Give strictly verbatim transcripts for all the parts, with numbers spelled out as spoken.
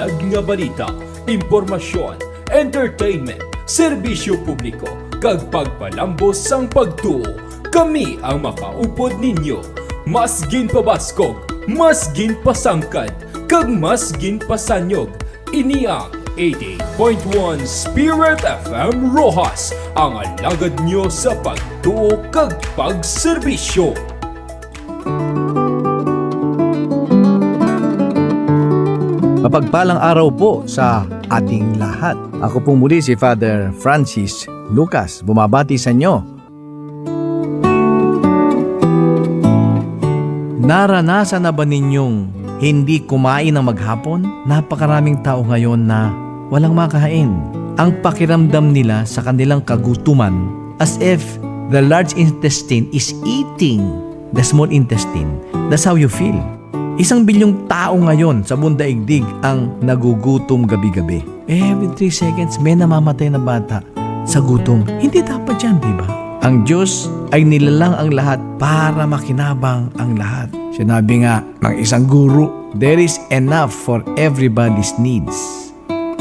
Nga balita, impormasyon, entertainment, serbisyo publiko, kag pagpalambo sang pagtuo, kami ang makaupod ninyo. Mas ginpabaskog, mas ginpasangkad, kag mas ginpasanyog. Ini ang eighty-eight point one Spirit F M Roxas, ang alagad nyo sa pagtuo kag pagserbisyo. Mapagpalang araw po sa ating lahat. Ako po muli si Father Francis Lucas, bumabati sa inyo. Naranasan na ba ninyong hindi kumain ng maghapon? Napakaraming tao ngayon na walang makain. Ang pakiramdam nila sa kanilang kagutuman, as if the large intestine is eating the small intestine. That's how you feel. Isang bilyong tao ngayon sa buong daigdig ang nagugutom gabi-gabi. Every three seconds, may namamatay na bata sa gutom. Hindi dapat yan, di ba? Ang Diyos ay nilalang ang lahat para makinabang ang lahat. Sinabi nga ng isang guro, "There is enough for everybody's needs,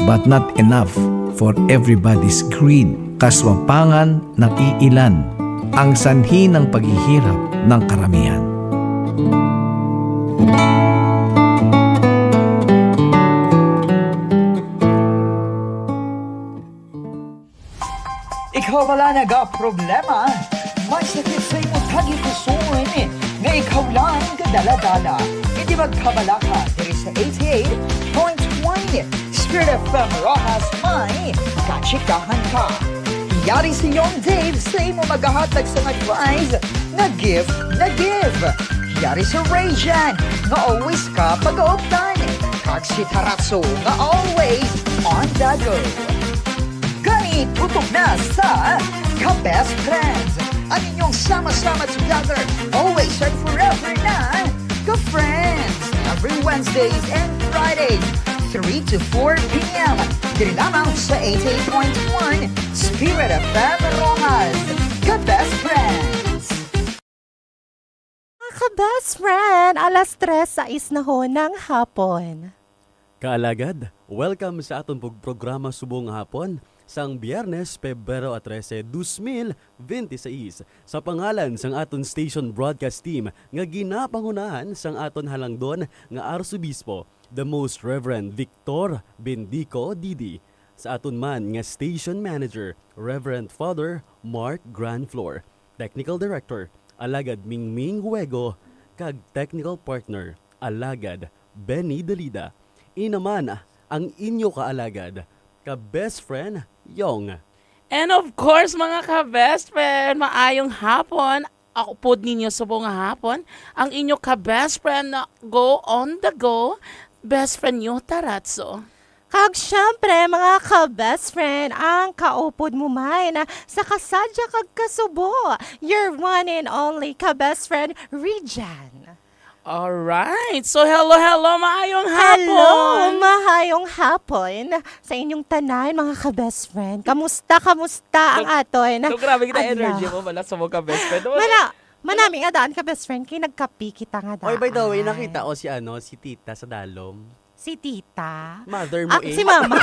but not enough for everybody's greed." Kaswapangan ng iilan ang sanhi ng paghihirap ng karamihan. Ikaw bala nagaproblema? May sakit sa imo tagipusoon nga ikaw lang ang kadala-dala? Hindi magkabalaka, diri sa eighty-eight point one Spirit F M Roxas may kachikahan ka. Yari si Young Dave sa imo magahatag sang advice nga gift na give. Yari si Ray Jan nga always ka pag-uuptan. Kag si Taratso nga always on the go. Gani, tutok na sa Ka-Best Friends, ang inyong sama-sama together, always and forever na ka-friends. Every Wednesdays and Fridays, three to four p.m. Diri lamang sa eighty-eight point one Spirit F M Roxas, Ka-Best Friends. Mga ka-best friend, alas tres sais na ho ng hapon. Kaalagad, welcome sa aton pag-, programa subong nga hapon, sang Biyernes, Pebrero trese, dos mil benti sais. Sa pangalan sang aton station broadcast team nga ginapangunahan sang aton halangdon nga Arsobispo, the Most Reverend Victor Bendico Didi, sa aton man nga station manager, Reverend Father Mark Granflor, technical director, Alagad Mingming Huego, kag technical partner, Alagad Benny Delida. Ina man ang inyo kaalagad, ka-best friend, Yong. And of course, mga ka-best friend, maayong hapon. Ako pod ninyo subong nga hapon, ang inyo ka-best friend na go on the go, best friend nyo, Taratso. Kag syempre, mga ka-best friend, ang kaupod mo man sa kasadya kag kasubo, your one and only ka-best friend, Rijan. Alright. So, hello, hello, maayong Hello, hapon. Mahayong hapon sa inyong tanan, mga ka-best friend. Kamusta, kamusta ang So, aton so, grabe kita adlaw? Energy mo, wala sa mga ka-best friend. Wala, manami nga daan ka-best friend, kay nagkapi kita nga daan. Oy, by the way, nakita ko si, ano, si Tita sa dalom. Si Tita? Mother mo Ah, eh. si Mama.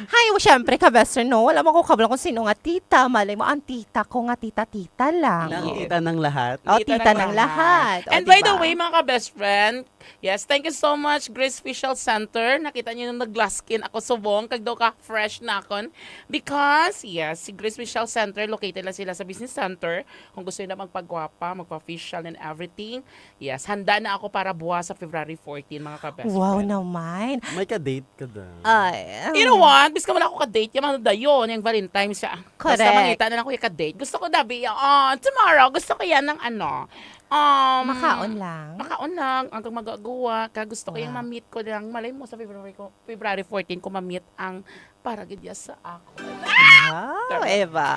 Hay, syempre, ka-best friend, no? Wala mo ko kabalo kung sino nga tita. Malay mo, ang tita ko nga tita-tita lang. Ang Yes. tita ng lahat. Oh, Tita tita ng ng lahat. lahat. Oh, And by the diba? way, mga ka-best friend, yes, thank you so much, Grace Facial Center. Nakita niyo nung nag-glass skin ako subong, kag daw ka fresh na akon. Because, yes, si Grace Facial Center, located lang sila sa business center. Kung gusto niyo na magpagwapa, magpa-facial and everything, yes, handa na ako para buwas sa February fourteen, mga ka-best Wow friend. naman. May ka-date ka daw. Ay, You know um, what? Bis ka man ako ka-date, yung mga dayon, yung Valentine's siya. Basta Correct. mangita na lang ko yung ka-date. Gusto ko dabi, ah, tomorrow, gusto ko yan ng ano, um, Makaon lang. makaon lang, hanggang magagawa, ka gusto ko yung Wow. ma-meet ko lang. Malay mo sa February ko, February fourteen ko ma-meet ang para gid ya sa ako. Wow, Charot. Eva.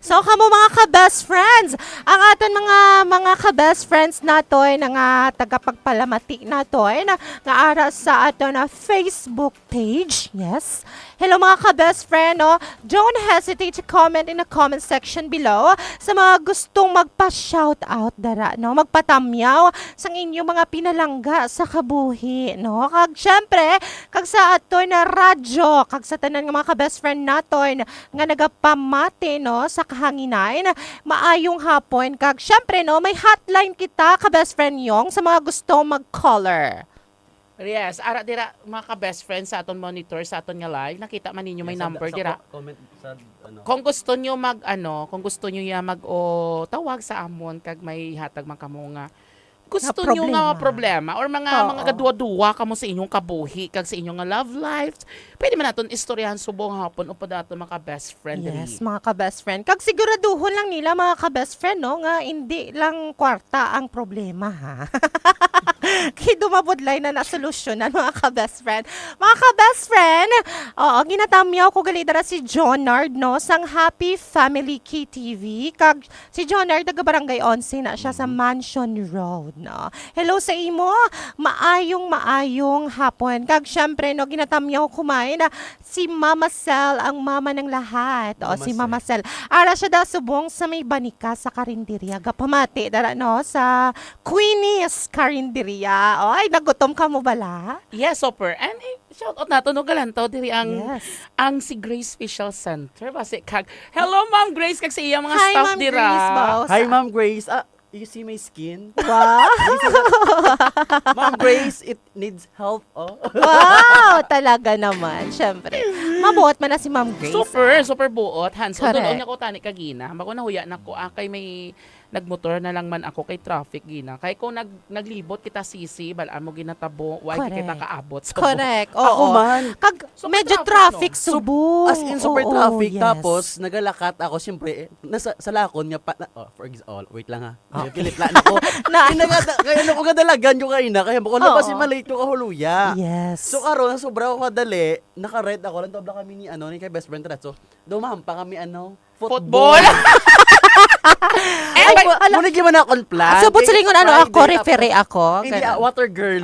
So, kamo mga ka-best friends, ang aton mga, mga ka-best friends naton, nga tagapagpalamati naton, nga ara sa aton na Facebook page. Yes. Hello, mga ka-best friend, no? Don't hesitate to comment in the comment section below sa mga gustong magpa-shout out dara, no? Magpatamyaw sang inyong mga pinalangga sa kabuhi, no? Kag syempre, kag sa aton na radyo, kag sa tanan nga mga ka-best friend naton nga nagapamati, no, sa kahanginan, maayong hapon. Kag syempre, no, may hotline kita, ka-best friend Yong, sa mga gusto mag-caller. Yes, ara dira, mga ka-best friend, sa aton monitor, sa aton nga live, nakita man ninyo may Yes, sa, number sa dira. co-, comment sa, ano. Kung gusto nyo mag, ano, kung gusto nyo ya mag, o, tawag sa amon, kag may hatag man kamo nga gusto Nga nyo nga problema. problema or mga, Oo. mga gaduwa-duwa kamo sa inyong kabuhi, kag sa inyong nga love life, pwede man naton istoryahan subong hapon upod naton mga ka-best friend diri. Yes, mga ka-best friend. Kag siguraduhon lang nila, mga ka-best friend, no, nga hindi lang kwarta ang problema, ha? Kay dumabudlay na nasolusyonan, mga ka-best friend. Mga ka-best friend, oo, ginatamyaw ko gali dara si Jonard, no, sang Happy Family K T V. Kag si Jonard, taga Barangay Onse na siya sa Mhm. Mansion Road, no. Hello sa imo. Maayong, maayong hapon. Kag syempre, no, ginatamyaw ko man, ah, si Mama Cel, ang mama ng lahat. O, Mama si Mama Cel. Cel. Ara siya da subong sa may banika sa karinderya. Gapamati, dara, no, sa Queenie's Karinderya. Oy, nagutom ka mo bala? Yes, super. And, eh, shout out nato, no, galantaw, diri ang, Yes. ang si Grace Facial Center. Basi kag, hello, Ma'am Grace, kag sa iyang mga Hi, staff Ma'am dira. Grace, boss. Hi, Ma'am Grace. Ah, you see my skin? Wow. You see that? Ma'am Grace, it needs help, oh. Wow, talaga naman, syempre. Mabuot man na si Ma'am Grace, Super, ah. super buot. Hands on. Correct. Dun, unya ko tani kagina. Bako nahuya na ko, ah, kay may nagmotor na lang man ako kay traffic gina. Kay kung nag-, naglibot kita, sisi, bal-an mo ginatabo, why di kita Correct. kaabot sa Correct, Ako oo. man. Kag Super medyo traffic, traffic no? Subo. Sup-, as in, super Oo, traffic. yes. Tapos, nagalakat ako, siyempre, eh, nasa, sa lakon nga pa, na, oh, for example, oh, wait lang ha. Okay. Pilit lang ako. Na- Ay, nagada-, kaya ano ko kadalagan yung kaina, kaya bako na Oo. kasi malate yung kahuluya. Yes. So, karon, sobra ako kadali, naka-ride ako, lang tobla kami ni, ano, ni kay best friend Tretso. Dumampa kami, ano, Football. Football. Eh, Ay, but, wa-, ala- muna di man akong plan. So, but Kay silingon, ano, Friday ako, ako. referee ako. Hindi, Ganun. ah, water girl.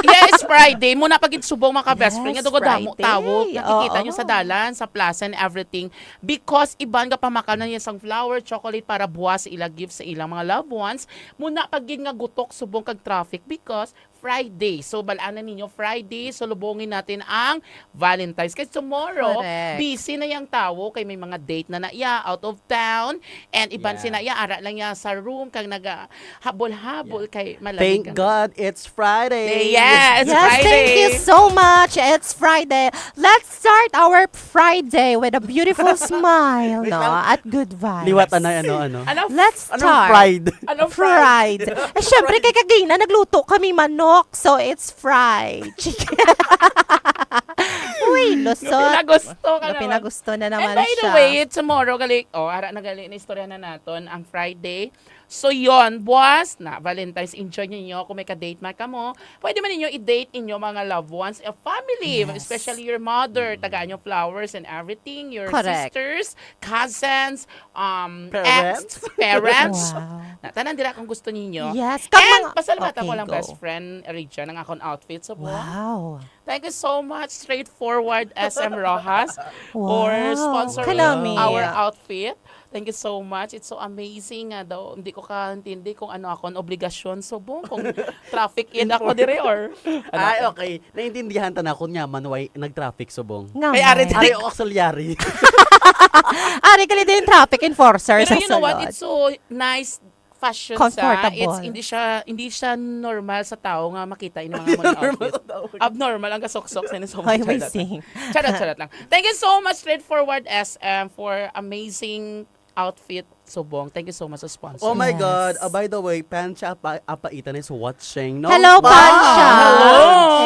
Yeah, it's Friday. Muna pag subong mga ka-best friend. Yes, Nga dugo damo Friday. tawo. Nakikita Oo. nyo sa dalan, sa plaza and everything. Because iban nga pamakaw na niya sang flower, chocolate para buwas sa ila gift sa ilang mga loved ones. Muna pag gid nga gutok, subong kag traffic. Because Friday. So, bal-anan ninyo, Friday, so lubongin natin ang Valentine's. Kasi tomorrow, Correct. busy na yung tawo, kay may mga date na na iya, out of town, and iban Yeah. sina iya, ara lang iya sa room, kag naga-habol-habol Yeah. kay malamig Thank ang God it's Friday. Yes, Yes, thank you Friday. so much. It's Friday. Let's start our Friday with a beautiful smile, Wait no? lang. At good vibes. Liwat, ano, ano, ano? Ano? Let's Anong start. fried? Anong fried? Fried. Eh, syempre, kay kagina, nagluto kami manok. So, it's fried chicken. Uy, lusot. Pinagusto ka Nga naman. pinagusto na And naman by the siya. way, tomorrow, gali, oh, ara na gali na istorya na naton ang Friday. So, yon, buwas na, Valentine's, enjoy ninyo. Kung may ka-date man kamo, pwede man ninyo i-date inyo mga loved ones, a family, Yes. especially your mother. Mm. Tagaan nyo flowers and everything, your Correct. sisters, cousins, um, Parents? ex, parents. Wow. Na, tanan dira kung gusto ninyo. Yes. Kag And mga pasalamatan ko Okay, lang, go. best friend Regina, ang akong outfit sa buwan. Wow. Thank you so much, Straightforward S M Rojas, for Wow. sponsoring Kalami. our outfit. Thank you so much. It's so amazing nga daw. Hindi ko kaintindi kung ano akong obligasyon subong, kung traffic in ako dire or ano Ay, ako. okay. Naintindihan ta na kung nyaman why nag-traffic subong. Nga Kay man. Ari Ari o auxiliary. Ari gali din traffic enforcer Pero sa you know what? sulod. It's so nice fashion sa. Comfortable. It's, hindi siya, hindi siya normal sa tao nga makita yung mga Hindi mga normal outfit. sa tao. Abnormal ang kasuksok sa inyong Ay, may charot lang. sing. Charot, charot lang. Thank you so much, Straightforward S M, for amazing outfit, Subong. Thank you so much sa sponsor. Oh my Yes. God. Ah, by the way, Pansha Apa-, Apaitan is watching. No? Hello, Wow! Pansha. Hello.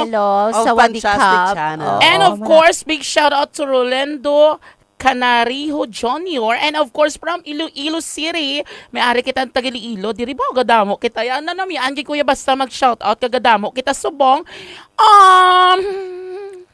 Hello, Of sawadee Fantastic krap. Channel. Oo, And of mala- course, big shout out to Rolando Canarijo Junior. And of course, from Iloilo City, may ari kita taga Iloilo. Diri ba? Gadamo kita. Yan na naman. Yan, Kuya, basta mag-shout out. Kagadamo kita, Subong. Um,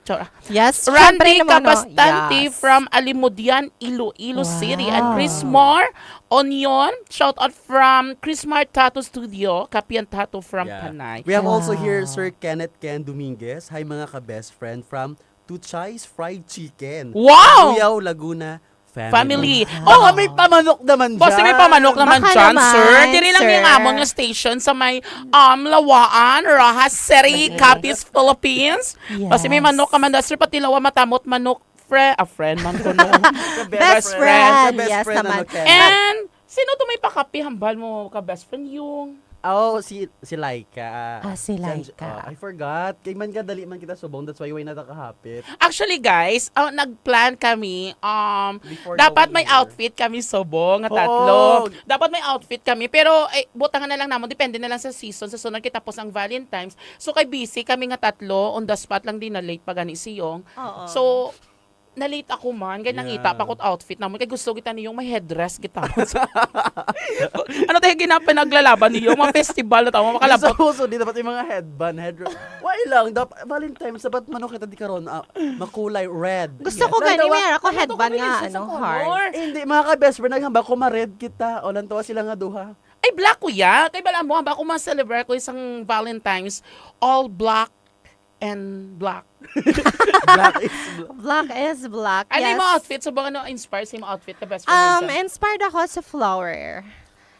Char. Yes, syempre Randy naman, no? Kabastante Yes. from Alimudian, Iloilo City. And Chris Wow. Mar Onion, shout out from Chris Mar Tattoo Studio, Kapian Tattoo from Yeah. Panay. We have also here Wow. Sir Kenneth Ken Dominguez. Hi, mga ka-best friend from Tuchay's Fried Chicken. Wow! Buyaw, Laguna family. Family. Wow. Oh, may pamanok naman Basta may dyan. pamanok naman Baka dyan, sir. naman, Diri lang yung sir. amon nga station sa may, um, Lawaan, Roxas City, Capiz, Philippines. Basta may Yes. manok ka man, sir, pati lawa matamot manok. Friend, a friend man ko, no? The Best Best friend. friend. The best Yes friend, naman. ano, Ken? And, sino to may pakapi hambal mo ka best friend? Yung Oh, si, si Laika. Ah, si Sanj-, Laika. oh, I forgot. Kay man kadali man kita subong, that's why way na nakahapit. Actually, guys, oh, nag-plan kami, um, Before dapat New may Year. outfit kami subong nga Oo. tatlo. Dapat may outfit kami, pero, eh, butangan na lang namon, depende na lang sa season. Sa sunod, kay tapos ang Valentine's. So, kay busy kami nga tatlo, on the spot lang din, na late pa gani si Yong. Oo. So, na-late ako man, kay nangita Yeah. pa ko't outfit namon, kay gusto kita ni Yong may headdress kita. Ano tayo ginapanaglalaban ni Yong? Mga festival na tao, Gusto makalabot. ko, so, di dapat yung mga headband, headdress. Why lang? Dap-, Valentine's, dapat mano kita di karon, ah, makulay red. Gusto ko Yes. gani, Natawa. may ako Ano to, headband nga, combination ano, sa heart. color? Eh, hindi, mga ka-best friend, naghambal ko ma-red kita. O, lantawa sila nga duha. Ay, black ko ya. Kay bala mo, hambal ko ma-celebrate ko isang Valentine's, all black and black. Black is black. Black is black, Ano yung yes. mga outfit? So, bang ano inspired sa mga outfit ka best friend Um, minsan? inspired ako sa flower.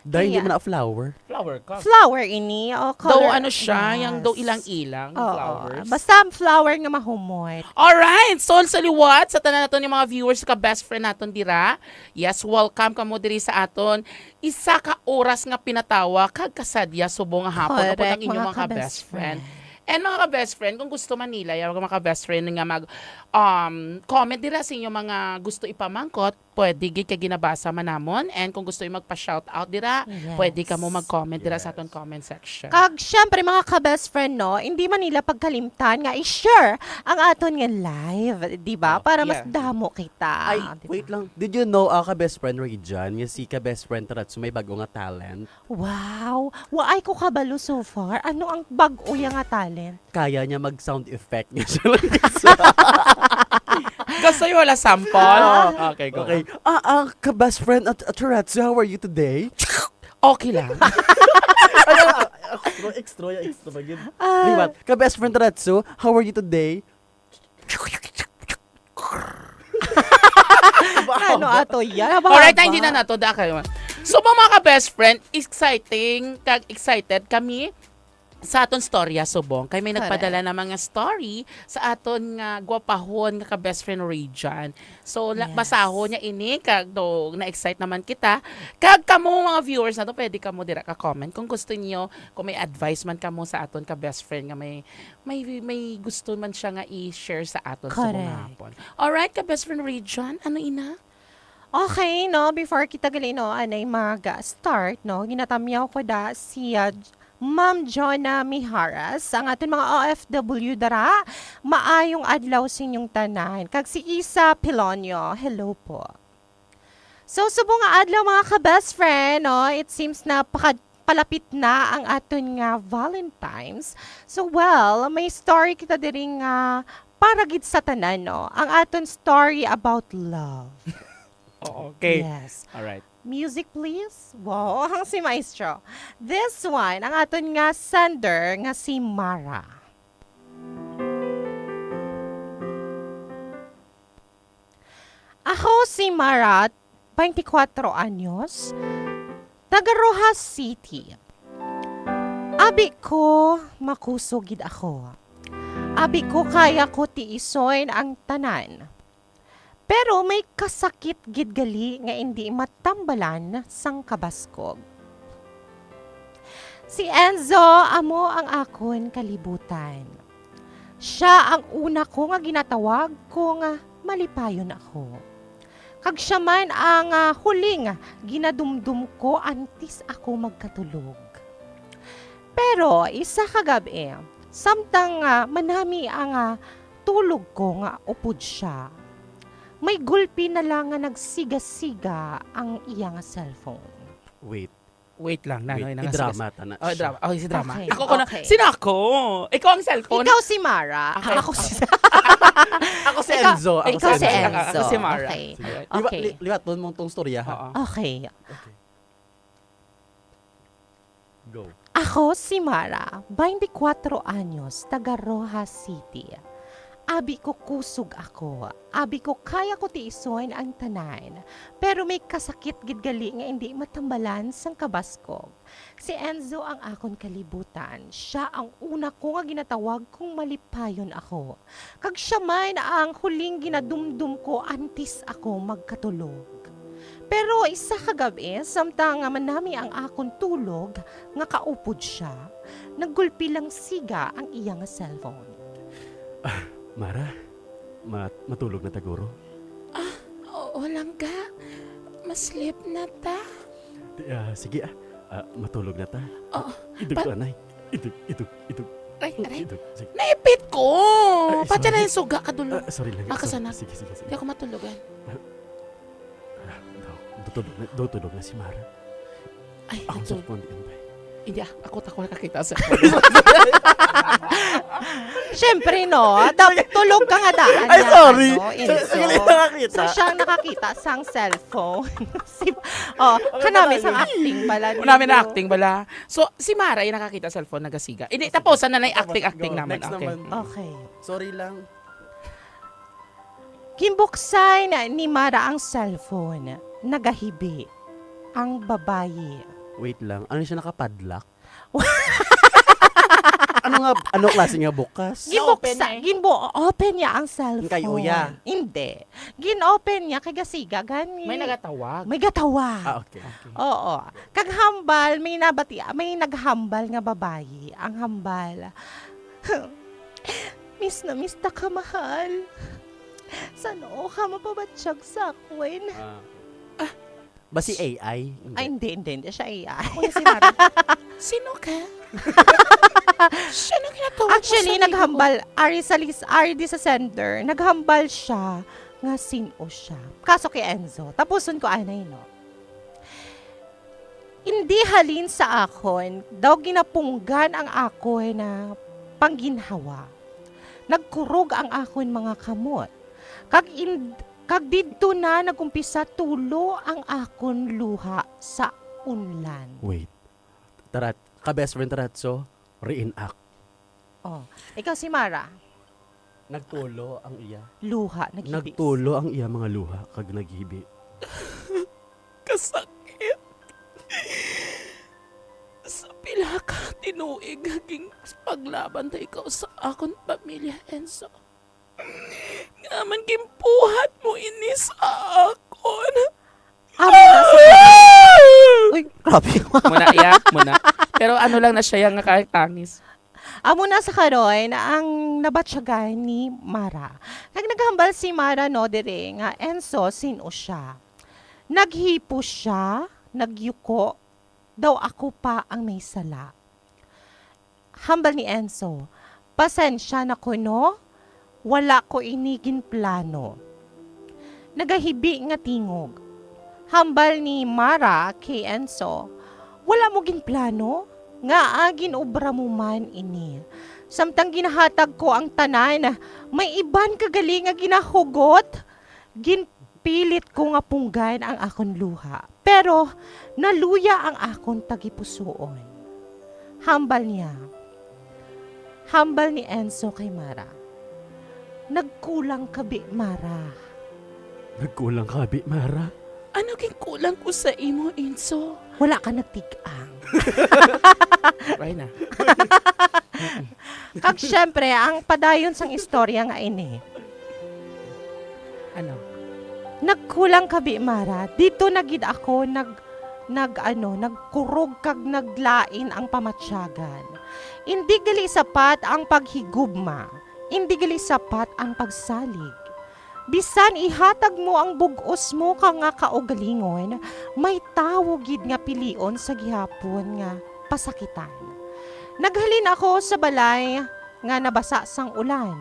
Dahil hindi Yeah. mo na flower. Flower ka. Flower ini, o Daw color, ano siya, yung daw yes. ilang-ilang Oo. flowers. Basta ang flower nga mahumot. Alright, so sa liwat, sa tanan naton yung mga viewers ka best friend naton dira. Yes, welcome kamo diri sa aton isa ka oras nga pinatawa kag kasadya subong nga hapon. Correct, Upod ang inyong mga mga ka-best ka-best friend. friend. And mga ka-best friend, kung gusto man nila, yung mga ka-best friend nga mag, um, comment dira sa inyong mga gusto ipamangkot, pwede gid kay ginabasa man namon. And kung gusto yung magpa-shout out dira, Yes. pwede ka mo mag-comment dira sa Yes. aton comment section. Kag syempre, mga ka-best friend, no, hindi man nila pagkalimtan nga i-share ang aton nga live, di ba? Oh, Para mas yeah. damo kita, Ay, di ba? wait lang. Did you know, ah, ka-best friend Ray Jan, nga si ka-best friend Taratsu may bago nga talent? Wow! Waay ko kabalo so far. Ano ang bag-o ya nga talent? Kaya niya mag-sound effect niya siya lang isa. Gusto yung wala sample? Ah. Okay, go. Okay. Ah, ah, ka-best friend at, at Taratsu, how are you today? Okay lang. Ay, ah, extra, extra, extra ba yun? Ah. Di ba? Ka-best friend Taratsu, how are you today? Ano ato yan? Haba-haba. Alright, hindi na nato, da kayo. So, mga ka-best friend, exciting, kag excited kami sa aton storya subong. Kay may Correct. nagpadala na mga story sa aton nga gwapahon nga ka-best friend Ray Jan. So, la-, Yes. basahon niya ini, kag do, na-excite naman kita. Kag kamo, mga viewers nato, pwede kamo dira ka-comment kung gusto niyo, kung may advice man kamo sa aton ka-best friend nga may, may, may gusto man siya nga i-share sa aton sa mga Correct. hapon. Alright, ka-best friend Ray Jan, ano ina? Okay, no? Before kita gali, no, anay mag-start, no? Ginatamyaw ko da si, ah, Ma'am Jonah Miharas, ang aton mga O F W dara. Maayong adlaw sa inyong tanan. Kag si Isa Pilonio, hello po. So, subong nga adlaw, mga ka-best friend, no? It seems na paka-, palapit na ang aton nga Valentine's. So, well, may story kita diri nga para gid sa tanan, no? Ang aton story about love. Oh, okay. Yes. Alright. Music, please. Wow, ang si Maestro. This one, ang aton nga sender nga si Mara. Ako si Mara, twenty-four anyos, taga Roxas City. Abi ko, makusog gid ako. Abi ko, kaya ko tiison ang tanan. Pero may kasakit gid gali nga indi matambalan sang kabaskog. Si Enzo amo ang akon kalibutan. Sia ang una ko nga ginatawag kung malipayon ako. Kag sia man ang, ah, huling ginadumdom ko antes ako magkatulog. Pero isa ka gab-i, samtang, ah, manami ang, ah, tulog ko nga upod sia, may gulpi na lang nga nagsiga-siga ang iya nga cellphone. Wait. Wait lang, Nanoy, Wait, nang i-drama sige. ta na Oh, siya. drama. Oh, si drama. Okay, Ako ko na. okay. Sino ako? Ikaw ang cellphone? Ikaw si Mara. Okay. Ako si... Ako si Ikaw, Enzo. Ako ikaw si si Enzo. Ako si Mara. Okay. Alright. Liwa, Okay. li- liwaton mong tong storya, ha? Oo. Okay. Okay. Go. Ako si Mara, twenty-four anyos, taga Roxas City. Abi ko kusog ako. Abi ko kaya ko tiison ang tanan. Pero may kasakit gid gali nga indi matambalan sang kabaskog. Si Enzo ang akon kalibutan. Siya ang una ko nga ginatawag kung malipayon ako. Kag siya man ang huling ginadumdum ko antes ako magkatulog. Pero isa ka gab-i, samtang nga manami ang akon tulog, nga kaupod siya, naggulpi lang siga ang iya nga cellphone. Mara, ma- matulog na ta guro? Oo, langga. Masleep na ta. Di- ah, sige, ah. Ah, matulog na ta. Oo. Idog Pa- to, anay. Idog, idog, idog. Aray, aray. Idog. Sige. Naipit ko! Ay, Pati na sorry. yung suga, kadulo. Ah, sorry lang. Ah, Sorry. kasana. Sige, sige, sige. Di ako matulogan. Ah, daw, dutulog na, dutulog na si Mara. Ay, Ako ang sa tul- phone, di, ambay. Hindi, ah, ako tako nakakita sa Siyempre, no? Dap- tulog ka nga daan Ay, niya, sorry. Ano, Sorry, Enzo. hindi nakakita. So, siyang nakakita sang cellphone. Si, oh, kanami sang acting bala. Wala may ninyo. na-acting bala. So, si Mara yung nakakita cellphone nagasiga. Hindi, tapusan na lang yung Tapos, acting-acting go. naman. Next Okay. naman. Okay. Sorry lang. Ginbuksan ni Mara ang cellphone. Nagahibi ang babayi. Wait lang. Ano siya, nakapadlock? Ano nga, ano klase nga bukas? Gin-open Gibuksa, niya eh. ginbu-open niya ang cellphone. Kay Uya. Hindi. Gin-open niya kay gasiga gani. May nagatawag. May gatawag. Ah, okay. Oo. Kag hambal, may nabati, may naghambal nga babayi. Ang hambal, "Miss na miss ta ka, mahal. San-o ka mapabatyag sa akon?" Ah. Ba si A I? Hindi. Ay, hindi, hindi, hindi siya A I. Ako na si Mara. Sino ka? Siya na kinatawag mo Actually, sa naghambal, ari sa lis-, ari di sa sender, naghambal siya nga sin-o siya. Kaso kay Enzo, tapuson ko anay, no? Hindi halin sa akon, daw ginapunggan ang akon na pangginhawa. Nagkurog ang akon mga kamot. Kag in-, kag didto na nagumpisa tulo ang akon luha sa unlan. Wait. Tarat, ka-best friend Taratso, reenact. Oh, ikaw si Mara. Nagtulo ang iya. Luha, naghibis. Nagtulo ang iya mga luha kag naghibi. Kasakit. Sa pila ka tinuig nga ging paglaban ta ikaw sa akon pamilya, Enzo. Nga man ginbuhat mo ini sa akon. Amo na sa... Uy, grabe. Muna, iya, muna. Pero ano lang na siya yung nakakangis. Amo na sa karon ang nabatyagan ni Mara. Kag naghambal si Mara, no, dire nga Enzo, sin-o siya. Naghipo siya, nagyuko, daw ako pa ang may sala. Hambal ni Enzo, "Pasensya na kuno, wala ko ini ginplano." Nagahibi nga tingog. Hambal ni Mara kay Enzo, "Wala mo ginplano? Ngaa ginobra mo man ini? Samtang ginahatag ko ang tanan, may iban ka gali nga ginahugot?" Ginpilit ko nga punggan ang akon luha, pero naluya ang akon tagipusoon. Hambal niya, hambal ni Enzo kay Mara, "Nagkulang ka bi, Mara." Nagkulang ka bi, Mara? Ano ginkulang ko sa imo, Enzo? Wala ka nagtig-ang. Try na. Kag syempre, ang padayon sang istorya nga ini. Ano? Nagkulang ka bi, Mara. Dito na gid ako nag, nag, ano, nagkurog kag naglain ang pamatyagan. Indi gali sapat ang paghigugma. Indi gali sapat ang pagsalig. Bisan ihatag mo ang bug-os mo ka nga kaugalingon, may tawo gid nga pilion sa gihapon nga pasakitan. Naghalin ako sa balay nga nabasa sang ulan.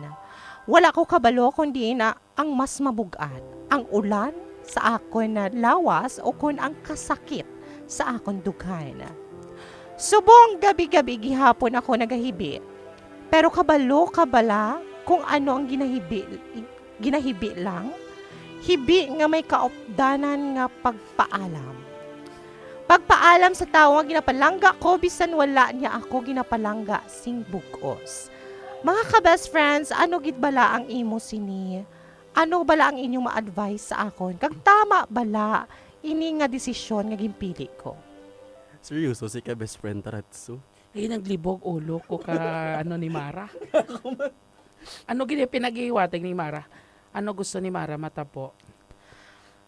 Wala ko kabalo kon diin na ang mas mabug-at, ang ulan sa akon na lawas o kon ang kasakit sa akon dughan. Subong gabi-gabi gihapon ako nagahibi. Pero kabalo ka bala kung ano ang ginahibi, ginahibi lang? Hibi nga may kaupdanan nga pagpaalam. Pagpaalam sa tawo nga ginapalangga ko bisan wala niya ako ginapalangga sing bug-os. Mga ka-best friends, ano gid bala ang imo sini? Ano bala ang inyong ma-advise sa akon? Kag tama bala ini nga desisyon nga ginpili ko? Seryoso si ka-best friend, Taratso? Eh, naglibog ulo ko ka, ano, ni Mara. Ano gid yung pinaghihiwatig ni Mara? Ano gusto ni Mara matabo?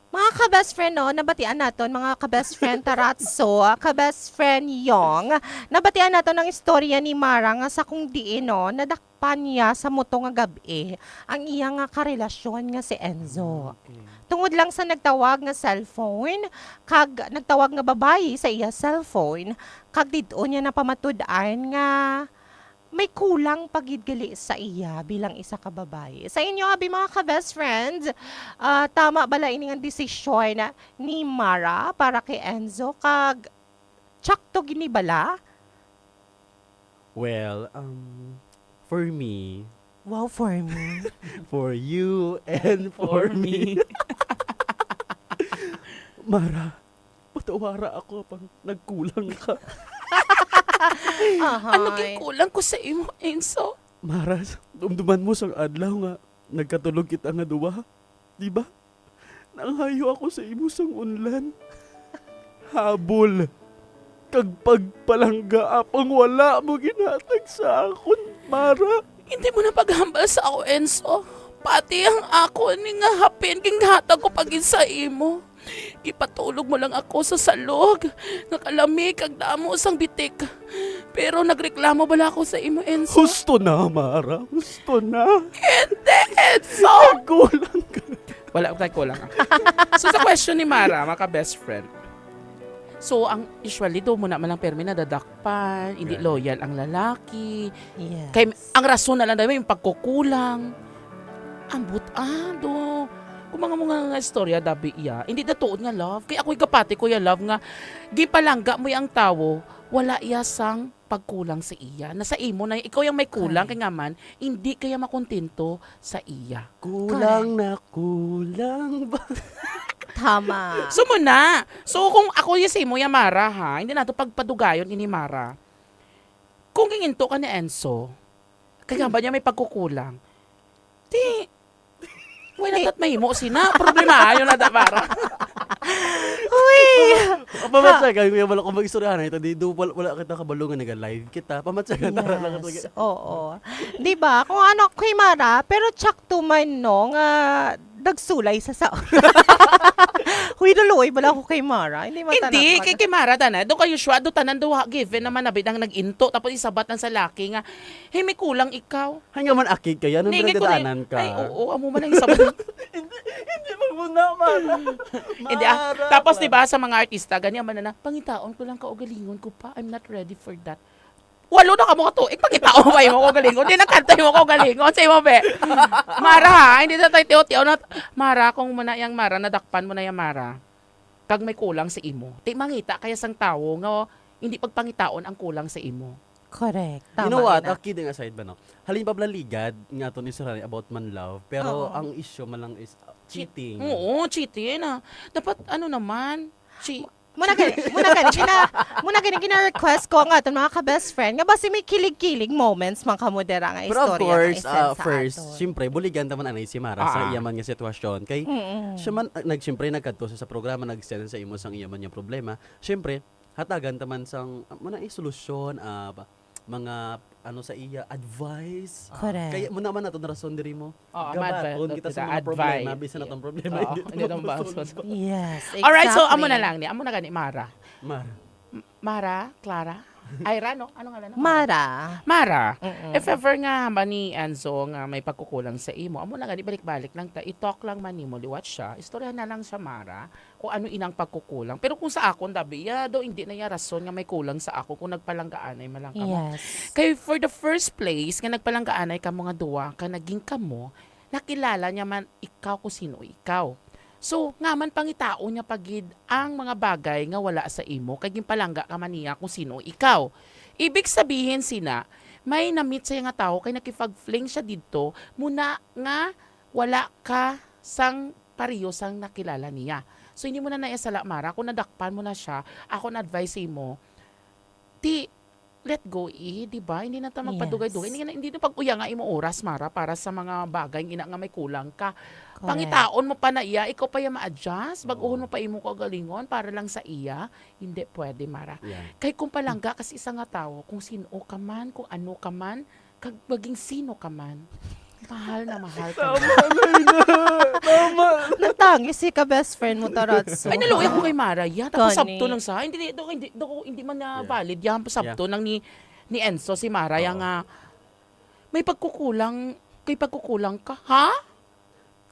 Mga ka-best friend, no, nabatian naton, mga ka-best friend Taratso, ka-best friend Yong, nabatian naton ang istorya ni Mara nga sa kung diin, no, nadakpan niya sa muto nga gab-i ang iya nga karelasyon nga si Enzo. Ah, okay. Tungod lang sa nagtawag nga cellphone, kag nagtawag nga babayi sa iya cellphone, kag didto niya napamatud-an nga may kulang pa gid gali sa iya bilang isa ka babayi. Sa inyo, abi, mga ka-best friends, ah, tama bala ini nga desisyon ni Mara para kay Enzo, kag tsakto gini bala? Well, um, for me, Wow, for me. For you and for For me. me. Mara, patawara ako pang nagkulang ka. Ahay. Ano gid kulang ko sa imo, Enzo? Mara, dumduman mo sang adlaw nga nagkatulog kita nga duha, di ba? Nanghayo ako sa imo sang unlan, habol, kag pagpalangga, apang wala mo ginhatag sa akon, Mara. Hindi mo na paghambal sa ako, Enzo. Pati ang ako ni nga hapin, ginhatag ko pa gid sa imo. Gipatulog mo lang ako sa salog nga kalami kag damo sang bitik. Pero nagreklamo bala ako sa imo, Enzo? Husto na, Mara. Husto na. Hindi, Enzo! Nagkulang ka. Wala tayo kulang, ah. So, sa question ni Mara, mga ka-best friend. So, ang usually, do mo na malang permi nadadakpan, hindi Gani. loyal ang lalaki. Yes. Kay, ang rason na lang dahil yung pagkukulang. Ambot, ah, do. Kung mga mga nga istorya, dabi iya. Hindi na tuod nga love. Kaya ako'y kapati ko ya love nga gipalangga mo ang tawo, wala iya sang pagkulang sa iya. Nasa imo na, ikaw yung may kulang, Correct. kay nga man, hindi kaya makontento sa iya. Kulang Correct. na kulang ba? Tama. So muna, so kung ako yung sa imo, ya Mara, ha, hindi nato pagpadugayon ini Mara. Kung ginginto ka ni Enzo, kaya ba niya may pagkukulang? Di, wala Di. tat mahimo sina. Problema, yun na da, Mara. Uy! Pamatsagan, kuya, wala ko mag-istoryahan na ito. Di, do, wala, wala kita kabalo nga nag-live kita. Pamatsagan, tara lang ito. Yes, oo. Di ba? Kung ano, kay Mara, pero tsakto man, no, nga nagsulay sa sa-, Huy, naluoy bala ako kay Mara. Hindi man Hindi, tanan kay, kay Mara, tanan. Doon kayo, sure, do tanan, do, given naman, nabit ang nag-into, tapos isabat ang sa laki nga, "Hey, may kulang ikaw." Hay nga man, akig kaya, nung Naingat ko na pinagdadaanan ka. Ay, oo, amo man ang isa ba? Hindi, hindi magmuna, Mara. Hindi, ah. Mara, Tapos, Mara. di ba, sa mga artista, ganyan man na, "Pangitaon ko lang kaugalingon ko pa. I'm not ready for that." Walo na ka mo ka tuig, pangitaon pa imo kaugalingon. Di nakanta imo kaugalingon. Sa imo, be. Mara, ha? Hindi na tayo tiyo-tiyo na. Mara, kung mo na yang Mara, nadakpan mo na yang Mara. Kag may kulang sa imo. Di mangita kaya sang tawo nga hindi pagpangitaon ang kulang sa imo. Correct. You Tama know what? ina. Ah, kidding aside ba, no? Halin pa bala ligad nga aton istoryahan about man love, pero Oo. ang issue man lang is, uh, Cheat. cheating. Oo, cheating, ah. Dapat, ano naman, chi- Muna gani, muna gani, gina-, muna gani, gina-request ko ang aton mga ka-best friend nga basi may kilig-kilig moments, mga kamodera, nga Pero of istorya nga course, i-send ah, sa first, aton. siyempre, buligan ta man anay si Mara sa Ah. iya man nga sitwasyon. Kay, Mm-mm. siya man, ah, nag-, siyempre, nagkadto siya sa programa, nag-send sa imo sang iya man nga problema. Siyempre, hatagan ta man sang, ah, muna, eh, solusyon, ah, ba-, mga, ano, sa iya, advice. Correct. Kaya mo naman nato na rason diri mo. Oo, Gabaton madva-, kita sa mga advice. problema, bisan atong problema, Oo, hindi hindi naman naman masolba. masolba. Yes, Alright, so, amo na exactly. lang ni, amo na gani, Mara. Mara. M-, Mara, Clara? Ira, no? Ano nga lang? Mara. Mara, Mm-mm. if ever nga ba ni Enzo nga may pagkukulang sa imo, amo na gani, balik-balik lang ta, i-talk lang man nimo, liwat siya, istorya na lang siya, Mara, kung ano inang pagkukulang. Pero kung sa akon, dabi, ya, do, hindi na ya rason nga may kulang sa akon kung nagpalanggaanay man lang kamo. Yes. Kay for the first place, nga nagpalanggaanay kamo nga duwa, ka naging kamo, nakilala niya man ikaw kung sino ikaw. So, nga man pangitaon niya pa gid ang mga bagay nga wala sa imo, kay ginpalangga ka man niya kung sino ikaw. Ibig sabihin sina, may na-meet siya nga tawo kay nakipag-fling siya didto, muna nga wala ka sang pareho sang nakilala niya. So, hindi mo na naiasala, Mara, kung nadakpan mo na siya, ako na advice sa imo, ti, let go, eh, di ba? Hindi na ta magpadugay-dugay. Yes. Hindi na, hindi na pag-uya nga imo oras, Mara, para sa mga bagay nga ina nga may kulang ka. Correct. Pangitaon mo pa na iya, ikaw pa iya ma-adjust, bag-ohon Oo. mo pa imo kaugalingon para lang sa iya. Hindi pwede, Mara. Yeah. Kay kung palangga ka sa isa nga tawo, kung sino ka man, kung ano ka man, kag maging sino ka man, mahal na mahal ka Tama, na. Alay na. Tama. Natangis si ka best friend mo, Taratso. Ay, naluoy ako kay Mara. Ya, tapos Gani. sabto lang sa, hindi, hindi, hindi, hindi, hindi man na Yeah. valid. Yan, sabto Yeah. nang ni, ni Enzo, si Mara, Oo. yang, ah, may pagkukulang, kay pagkukulang ka, ha?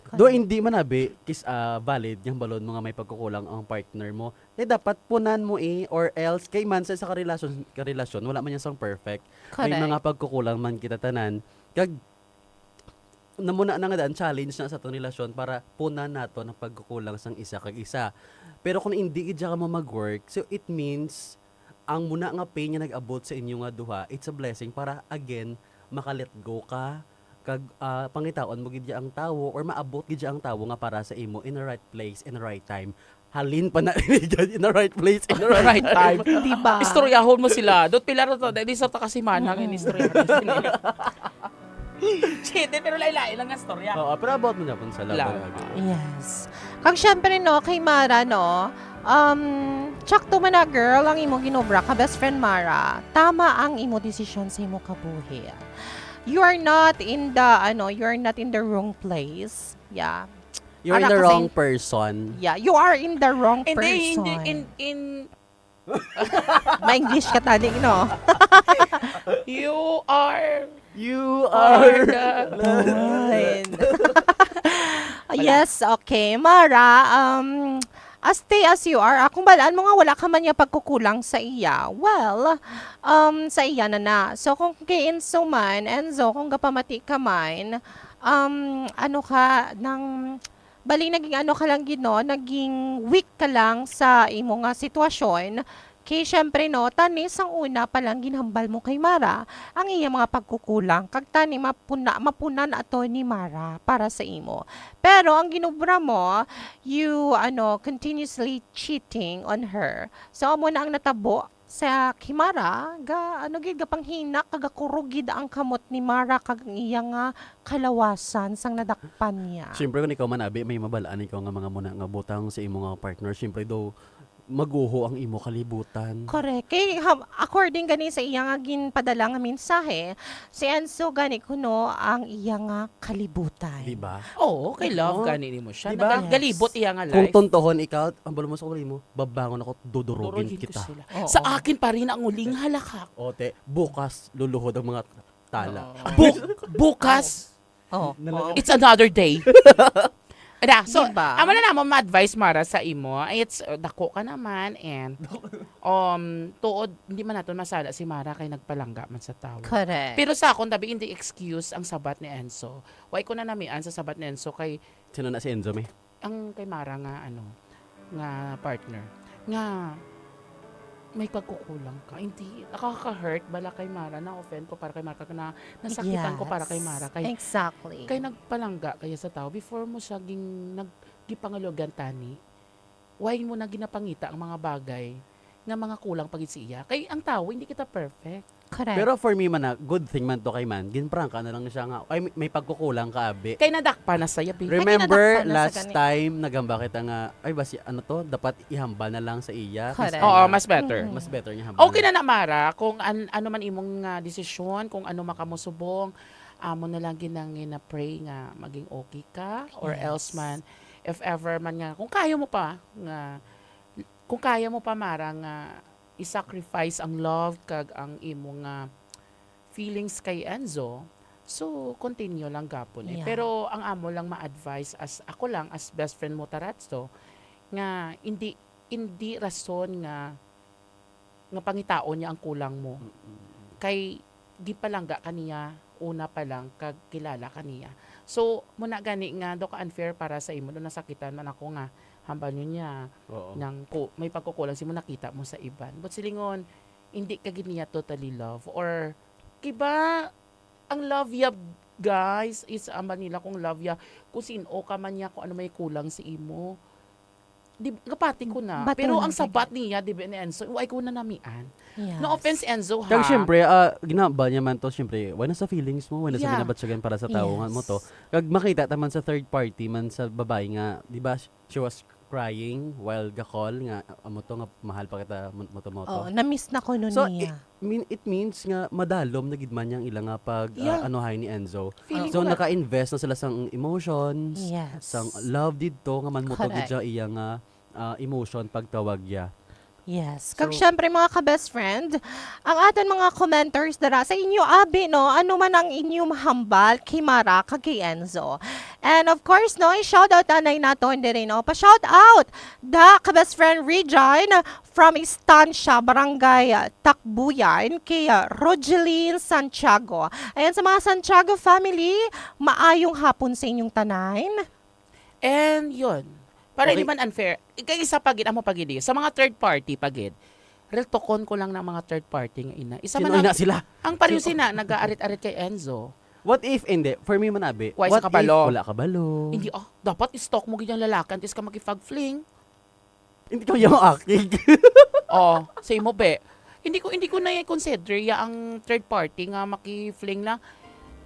Do, Correct. hindi man abi, kis, ah, valid yang balon mo nga may pagkukulang ang partner mo. Eh, dapat punan mo, eh, or else, kay man sa isa ka relasyon, ka relasyon, wala man yang sang perfect. May Correct. mga pagkukulang man kita tanan. Kag, namuna na nga daan, challenge na sa atong relasyon para punan nato ang pagkukulang sang isa kag isa. Pero kung hindi gid siya ka mo mag-work, so it means, ang muna nga pain nga nag-abot sa inyo nga duha, it's a blessing para, again, maka-let go ka, kag, ah, pangitaon mo gid ang tawo, or maabot gid ang tawo nga para sa imo in the right place, in the right time. Halin pa na in the right place, in the right Right time. time. Di ba? Istoryahon mo sila. Dot pila ra to, di sa ta kasi manang Mm. in istorya. Chete, pero lain-lain lang nga storya. Oo, pero about mo na pun sa love Love. talaga. Yes. Kag syempre, no, kay Mara, no, um, tsakto man na, girl, ang imo ginobra ka, best friend Mara. Tama ang imo desisyon sa imo kabuhi. You are not in the, ano, you are not in the wrong place. Yeah. You're in Ara the ka sa wrong in-, person. Yeah, you are in the wrong Hindi, hindi, person. in, in, Ma-English ka tani, no? You are You are are the the one. Wala. Yes, okay. Mara, um, as stay as you are, ah, kung balaan mo nga wala ka man niya pagkukulang sa iya, well, um, sa iya na na. So, kung kay Enzo man, Enzo, kung gapamati ka man, um, ano ka, nang Bali, naging ano ka lang gid, no, naging weak ka lang sa imo nga sitwasyon. Kay, syempre, no, tani sang una pa lang ginhambal mo kay Mara ang iya mga pagkukulang. Kag tani mapuna-, mapunan ato ni Mara para sa imo. Pero ang ginobra mo, you, ano, continuously cheating on her. So, amo na ang natabo sa kay Mara, ga, ano gid, gapanghina, kag gakurog gid ang kamot ni Mara, kag ang iya nga kalawasan sang nadakpan niya. Siyempre, kung ikaw man, abi, may mabalaan ikaw nga mga muna nga butang sa imo nga partner. Siyempre, daw, maguho ang imo kalibutan. Correct. Kay, ha, according gani sa iya nga ginpadala nga mensahe, si Enzo gani kuno ang iya nga kalibutan. Di ba? Oo, kay love Oo. gani nimo siya. Di ba? Nagal-, galibot Yes. iya nga Kung life. tontohon ikaw, ang balo mo sa uli mo, babangon ako, dudurugin Durugin ko kita. sila. Oo. Sa akin pa rin ang uling halakak. O, te, bukas, luluhod ang mga tala. Oo. Bu-, bukas, Oh, Nalaga- oh. it's another day. Ada, so, Di ba? amo na namo ma-advise, Mara, sa imo. It's, uh, dako ka naman, and, um, tuod, hindi man naton masala si Mara kay nagpalangga man sa tawo. Correct. Pero sa akon, tabi, hindi excuse ang sabat ni Enzo. Why ko na namian sa sabat ni Enzo kay Sino na si Enzo, may? ang kay Mara nga, ano, nga partner, nga may pagkukulang ka. Hindi, nakaka-hurt bala kay Mara, na-offend ko para kay Mara, kag na, nasakitan ko para kay Yes. Mara. Kay, Exactly. kay nagpalangga kaya sa tao, before mo siya ging, nag, gipangalugan tani, why mo na ginapangita ang mga bagay nga mga kulang pa gid sa iya? Kay ang tao, hindi kita perfect. Correct. Pero for me man na, good thing man to kay man, ginprangka na lang siya nga, ay, may, may pagkukulang ka, abi. Kay nadakpan na siya, bi. Kay Remember, nadakpan na sa last gani. time, naghamba kita nga, ay, basi, ano to, dapat ihambal na lang sa iya. Correct. Oo, mas better. Mm-mm. Mas better niya hambal. Okay na na, Mara, kung an-, ano man imong, ah, desisyon, kung ano makamusubong, amo na lang ginang gina-pray nga maging okay ka, or Yes. else man, if ever man nga, kung kaya mo pa, nga, kung kaya mo pa, Mara, nga i-sacrifice ang love kag ang imo nga feelings kay Enzo, so continue lang gapon eh. Yeah. Pero ang amo lang ma-advise as, ako lang as best friend mo, Taratso, nga hindi, hindi rason nga, nga pangitaon niya ang kulang mo. Mm-mm. Kay gipalangga ka niya una pa lang kag kilala ka niya. So, muna gani nga daw ka unfair para sa imo, daw nasakitan man ako nga hambal niya Oo. nang ku-, may pagkukulang sa imo nakita mo sa iban. But silingon, hindi ka gid niya totally love. Or, kiba, ang love ya, guys, is hambal nila kung love ya, kung sin-o ka man niya, kung ano may kulang sa imo. Di, kapati ko na. Bato Pero na ang sabat gid. niya, di ba, ni Enzo, why ko na namian? Yes. No offense, Enzo, ha? Kag syempre, ah, ginaba niya man to, syempre, why na sa feelings mo? Why na sa Yeah. ginabatyagan para sa tao nga mo to? Yes. Kag makita ta man sa third party man sa babae nga, di ba, she was crying while ga-call nga, amo to nga mahal pa kita, mo, mo to, mo to. Oo, na-miss na ko nun So, niya. I mean, it means nga madalom na gid man yang ila nga pag, ah, Yeah. anuhay ni Enzo. Feeling So, ko na naka-invest na sila sang emotions, Yes. sang love didto nga man mo to gid Correct. siya iya nga, ah, emotion pagtawag ya. Yes. Kag So syempre, mga ka-best friend, ang aton mga commenters dara sa inyo abi, no, ano man ang inyong mahambal kay Mara kag kay Enzo. And of course, no, i-shoutout anay naton diri, no. Pa-shoutout da ka-best friend Regine from Estancia, Barangay Takbuyan, kay, ah, Rogeline Santiago. Ayan, sa mga Santiago family, maayong hapon sa inyong tanan. And yun, para Okay. hindi man unfair, kay isa pa gid, amo pa gid eh, sa mga third party pa gid, real tokon ko lang ng mga third party nga ina. Isa Sino man ina ang, sila? ang pareho Sino? sina, nag-aarit-arit kay Enzo. What if, hindi, for me man, abi, Why what sa kabalo? if wala kabalo? Hindi, ah, dapat i-stalk mo gid yung lalaki antes ka makipag-fling. Hindi ko yung akig. Oh, sa imo, be. Hindi ko, hindi ko na i-consider ya ang third party nga maki-fling na.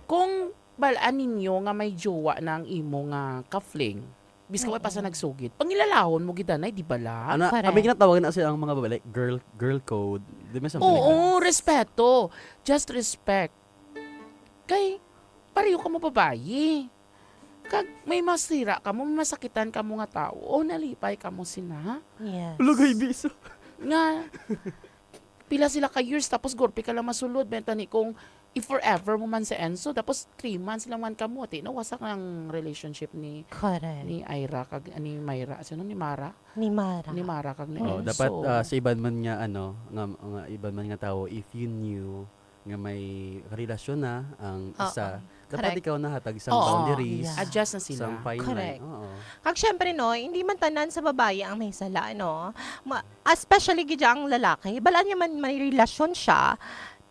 Kung balaan ninyo nga may jowa na ang imo nga ka-fling, bisan wala pa sa Oo. nagsugid, pangilalahon mo gid anay, di bala? Ano, Correct. kami ginatawagan na sila ang mga babae, like, girl, girl code. Di ba, something like Oo, that? respeto. Just respect. Kay, pareho ka mo babayi. Kag may masira ka mo, may masakitan ka mo nga tao, o nalipay ka mo sina. Yes. Lugay bisa. Nga, pila sila ka years, tapos gurpi ka lang masulod, benta ni kung if forever mo man si Enzo, tapos three months lang man ka mo, ti, nawasak ang relationship ni, Correct. ni Ira, kag, ni Myra, sino ni Mara? Ni Mara. Ni Mara, kag ni Oh, Enzo. dapat, ah, sa iban man nga, ano, nga, nga iban man nga tao, if you knew nga may karelasyon na ang Oo. isa, dapat Correct. ikaw nahatag sang Oo. boundaries, Yeah. Adjust na sila. sang fine Correct. line. Oo. Kag syempre, no, hindi man tanan sa babayi ang may sala, no? Ma-, especially gid ang lalaki. Balaan niya man may relasyon siya,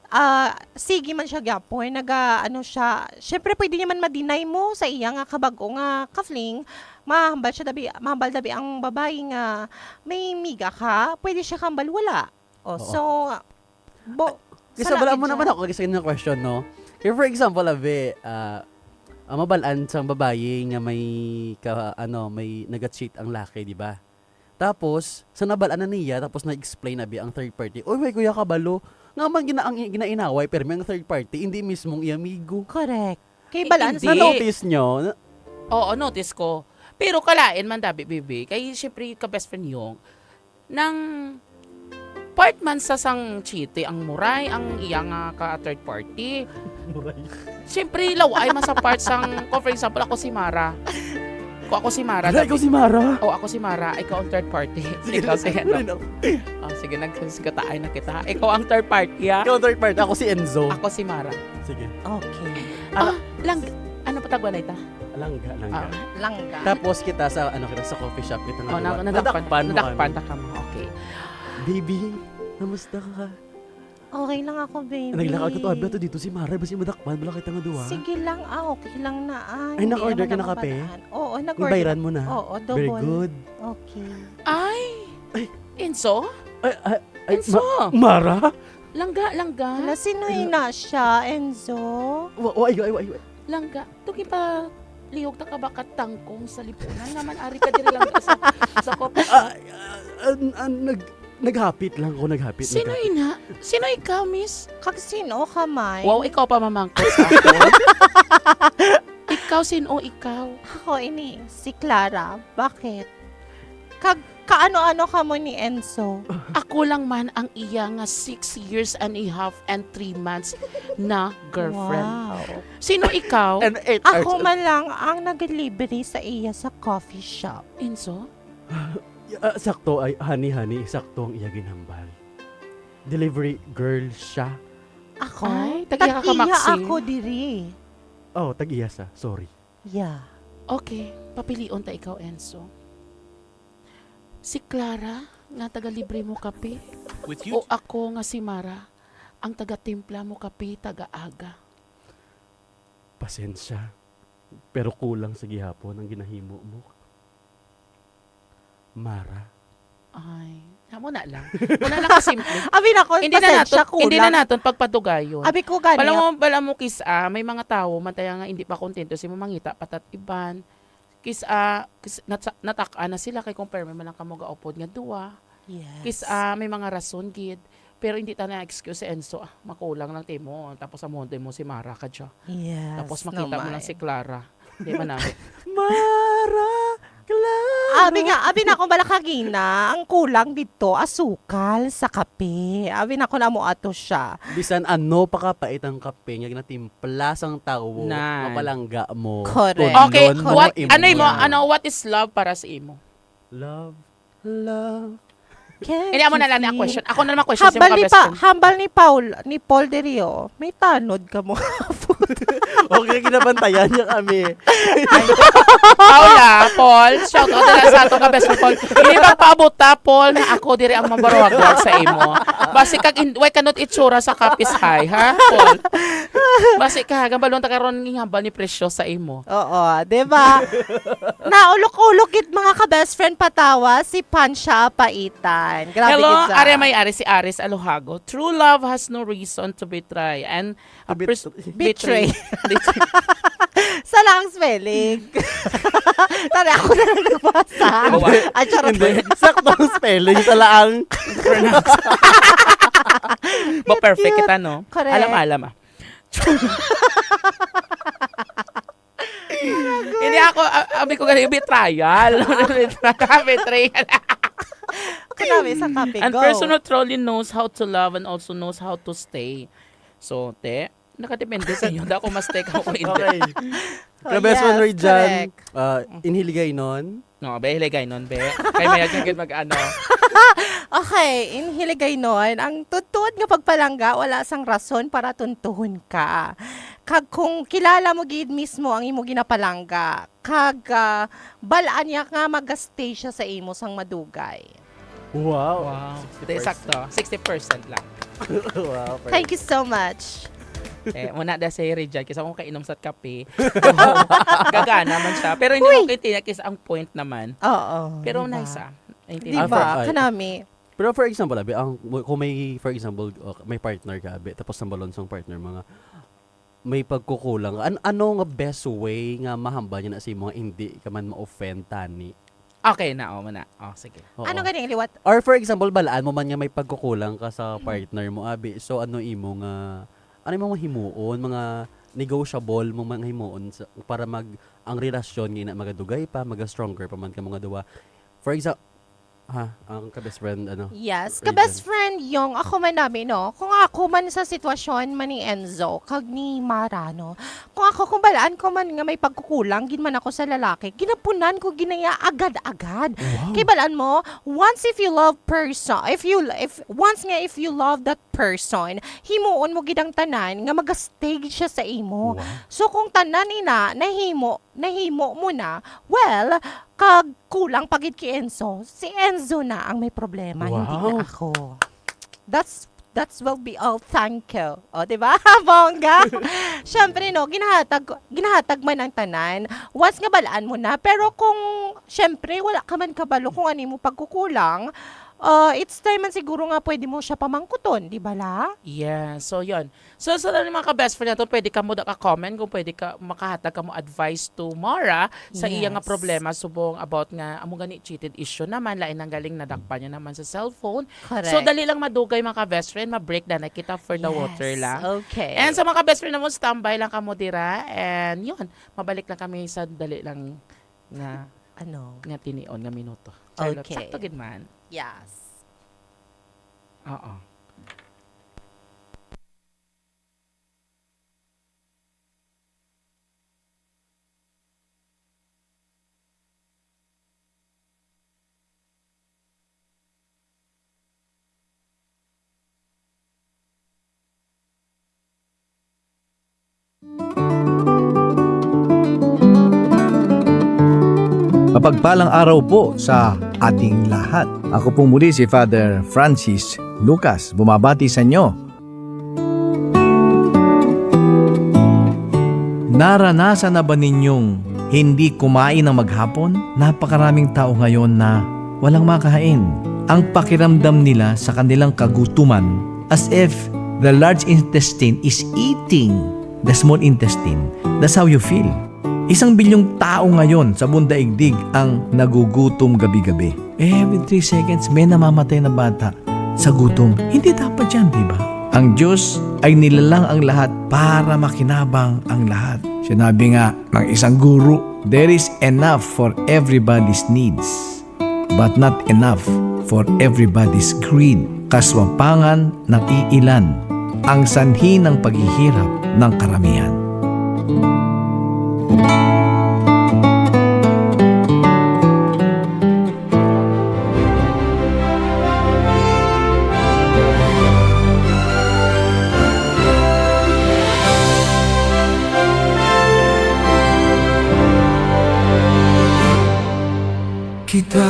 ah, sige man siya gyapon, naga, ano siya, syempre pwede niya man ma-deny mo sa iya nga kabag-o nga ka-fling, mahambal siya dabi, mahambal dabi ang babayi nga may miga ka, pwede siya kambal wala. Oh, Oo. so, bo-, Kasi sala bala gid mo siya. naman ako, kasi yung question, no? If, for example, abi, ah, ah, mabalaan sang babayi nga may ka, ano, may naga-cheat ang laki, di ba? Tapos, sa nabalaan na niya, tapos na-explain na bi ang third party, "Uy, may kuya kabalo." Nga man gina-, ang i-, ginainaway, pero may ang third party, hindi mismong iya amigo. Correct. Kay Eh, balaan hindi. sa Na-notice nyo? Na- Oo, notice ko. Pero kalain man, dabi, baby. Kay, syempre, ka-best friend yung, nang part man sa sang chiti ang muray, ang iya nga ka third party. Muray. Siyempre, laway man sa part sang, kung for example, ako si Mara. Kung ako si Mara, Hala, dabi. ikaw si Mara? Oh, ako si Mara. Ikaw ang third party. Sige, Ikaw si sige, ano? ano? Oh, sige, nagsisigataay na kita. Ikaw ang third party, ah. Ikaw ang third party. Ako si Enzo. Ako si Mara. Sige. Okay. Ano? Ah, lang, ano pa tagwalay ta? Langga, langga. Ah. Langga. Tapos kita sa, ano, kita sa coffee shop, kita nga Oh, na-, duwa. nadakpan, Nadakpan mo, nadakpan ano? ta ka mo. Okay. Baby, kamusta ka? Okay lang ako, baby. Naglakad ka to, abi, ato dito si Mara, basi madakpan, wala kita nga duwa. Sige lang, ah, okay lang na, ah. Ay, Hindi naka-order naman ka na ako kape? balaan. Oo, nag-order Nabayaran ako. mo na? Oo, Very double. good. Okay. Ay! Ay! Enzo? Ay, ay, ay, Enzo! Ma-, Mara? Langga, langga. Hala, sino Ano? ina siya, Enzo? Wa-, wa-, ay, ay, ay, ay. Langga. Tugi pa, lihog ta ka ba ka tangkong sa lipunan? Nga man, ari ka diri lang sa, sa coffee shop. Ah, ah, ah, ah, nag-, naghapit lang ko, naghapit, Sino naghapit. ina? Sino ikaw, miss? Kag sino ka man? Wow, ikaw pa mamangkot sa ako. Ikaw, sino ikaw? Ako ini, si Clara. Bakit? Kag kaano-ano ka mo ni Enzo? Ako lang man ang iya nga six years and a half and three months na girlfriend. Wow. Sino ikaw? And eight Ako hours. man lang ang naglibre sa iya sa coffee shop. Enzo? Ah, sakto ay, honey, honey, sakto ang iya ginhambal. Delivery girl siya. Ako? Ay, tag-iya ka Tag-iya kamaksing. ako diri. Oh, tag-iya sa. Sorry. Yeah. Okay, papilion ta ikaw, Enzo. Si Clara nga taga-libre mo kape, With you o ako nga si Mara, ang taga-timpla mo kape taga-aga? Pasensya, pero kulang sa gihapon ang ginahimo mo, Mara. Ay, amo na lang. Amo na lang kasimple. Abi nako, Hindi na pasensya, naton, hindi na kulang. naton pagpadugayon. Abi ko gani. Bala mo, bala mo, kis-a, may mga tawo man taya nga hindi pa kontento si mo mangita patat iban. Kis-a, kis-, nata-, natak-an na sila kay kung permi man lang kamo gaupod nga duwa. Yes. Kis-a, may mga rason gid. Pero hindi ta na excuse si Enzo, ah, makulang lang timo. Tapos amo mo si Mara ka dya. Yes, Tapos makita mo lang naman. si Clara. Di man na. Mara, Clara. Abi nga, abi na akong balakagina, ang kulang dito, asukal sa kape. Abi na ko na mo ato siya. Bisan ano pa kapait ang kape nga ginatimpla sang tawo, Na. mapalangga mo. Correct. Tudlon Okay, mo, what, imo ano imo, na. ano, what is love para sa imo? Love, love. Can't Hindi, amo na lang you ang feel? question. Ako na naman question sa Hambal mga ni best Pa-, friend. hambal ni Paul, ni Paul diri, oh. May tanod ka mo. Okay, ginabantayan niya kami. Paula, Paul, shout out na lang sa ato ka best friend, Paul. Hindi magpaabot ta, Paul, na ako diri ang mabarwagwag sa imo. Basi kag in-, why kanot itsura sa kapis high, ha, Paul? Basi ka, gambalon ta karon nga hambal ni Presyo sa imo. Oo, di ba? Naulok-ulok gid, mga ka-best friend, patawa si Pansha Apaitan. Grabe Hello, gid siya. Ari may ari si Aris Alohago. True love has no reason to betray and a To bet-, pers-, Betray. betray. Betray. Sa lang spelling. Tara, ako na lang nagbasa. Hindi. Ay, charot. Hindi. Saktong spelling sa laang. Pronounce. Ba, perfect Cute. kita, no? Correct. Alam, alam, ah. Hindi ako, a-, abi ko gali, betrayal. Betrayal. Kanabi sa kape, And go. person who truly knows how to love and also knows how to stay. So, te, nakadepende sa inyo. Daw kung ma-stay ka o hindi. Okay. Oh, Ka-best friend yes, Ray Jan, correct. ah, inhiligay nun. No, be, hiligay nun, be. Kay may agad mag-ano. Okay, inhiligay nun. Ang tuod-tuod nga pagpalangga, wala sang rason para tuntuhon ka. Kag kung kilala mo gid mismo ang imo ginapalangga, kag, ah, bal-an niya nga mag-stay siya sa imo sang madugay. Wow. Wow. Sixty percent. Di, sakto. Sixty percent lang. Wow, Thank you so much. Eh, muna da si Ray Jan, kisa kung kainom sa kape. Gagana man siya. Pero hindi Uy! mo kaintindihan, kisa ang point naman. Oo, Pero di ba? nice, ah. Naintindihan Di ko. ba? Ah, for, ah, Kanami. Pero for example, abi, ang, kung may, for example, uh, may partner ka, abi, tapos ang balon sang partner, mga, may pagkukulang. An-, ano nga best way nga mahambal niya na sa imo nga hindi ka man ma-offend, tani? Okay na, oh, muna. Oh, sige. Oo. Ano gani ang liwat? Or for example, balaan mo man nga may pagkukulang ka sa Mm. partner mo, abi. So, ano imo nga, ano imo nga himuon, mga negotiable mo man nga himuon sa, para mag, ang relasyon nga ina magadugay pa, maga-stronger pa man ka mga duwa? For example, ha, ang ka-best friend, ano, Yes, Raven. ka-best friend, yung ako man namin, no? Kung ako man sa sitwasyon man ni Enzo, kag ni Mara, no? Kung ako, kung balaan ko man nga may pagkukulang, gid man ako sa lalaki, ginapunan ko ginaya agad-agad. Wow. Kay balaan mo, once if you love person, if you, if, once nga if you love that person, himuon mo gid ang tanan nga maga-stay gid siya sa imo. Wow. So, kung tanan ina, nahimo, nahimo mo na, well, kag kulang pa gid kay Enzo, si Enzo na ang may problema, hindi na Wow. ako. That's, that's will be all. Thank you. O, di ba? Bongga. Siyempre, no, ginahatag, ginahatag man ang tanan. Once nga balaan mo na. Pero kung, siyempre, wala ka man kabalo kung ano mo pagkukulang, uh, it's time man siguro nga pwede mo siya pamangkuton, di ba la? Yeah. So, yun. So, sa tanan mga ka-best friend nato, pwede kamo da ka-comment kung pwede ka makahatag kamo advice to Mara sa iya nga Yes. problema subong about nga amo gani cheated issue naman, lain ang galing nadakpan niya naman sa cellphone. Correct. So, dali lang madugay mga ka-best friend, ma-break na na kita for the Yes. water lang. Okay. And sa mga ka-best friend naman, standby lang kamo dira. And yun, mabalik lang kami sa dali lang nga Ano? nga tinion nga minuto. Charlotte, Okay. sakto gid man. Yes. Oo. Mapagpalang araw po sa ating lahat. Ako po muli si Father Francis Lucas, bumabati sa inyo. Naranasan na ba ninyong hindi kumain ng maghapon? Napakaraming tao ngayon na walang makain. Ang pakiramdam nila sa kanilang kagutuman, as if the large intestine is eating the small intestine. That's how you feel. Isang bilyong tao ngayon sa bundaigdig ang nagugutom gabi-gabi. Every three seconds, may namamatay na bata sa gutom. Hindi dapat yan, di ba? Ang Diyos ay nilalang ang lahat para makinabang ang lahat. Sinabi nga ng isang guro, "There is enough for everybody's needs, but not enough for everybody's greed." Kaswapangan ng iilan ang sanhi ng paghihirap ng karamihan. Kita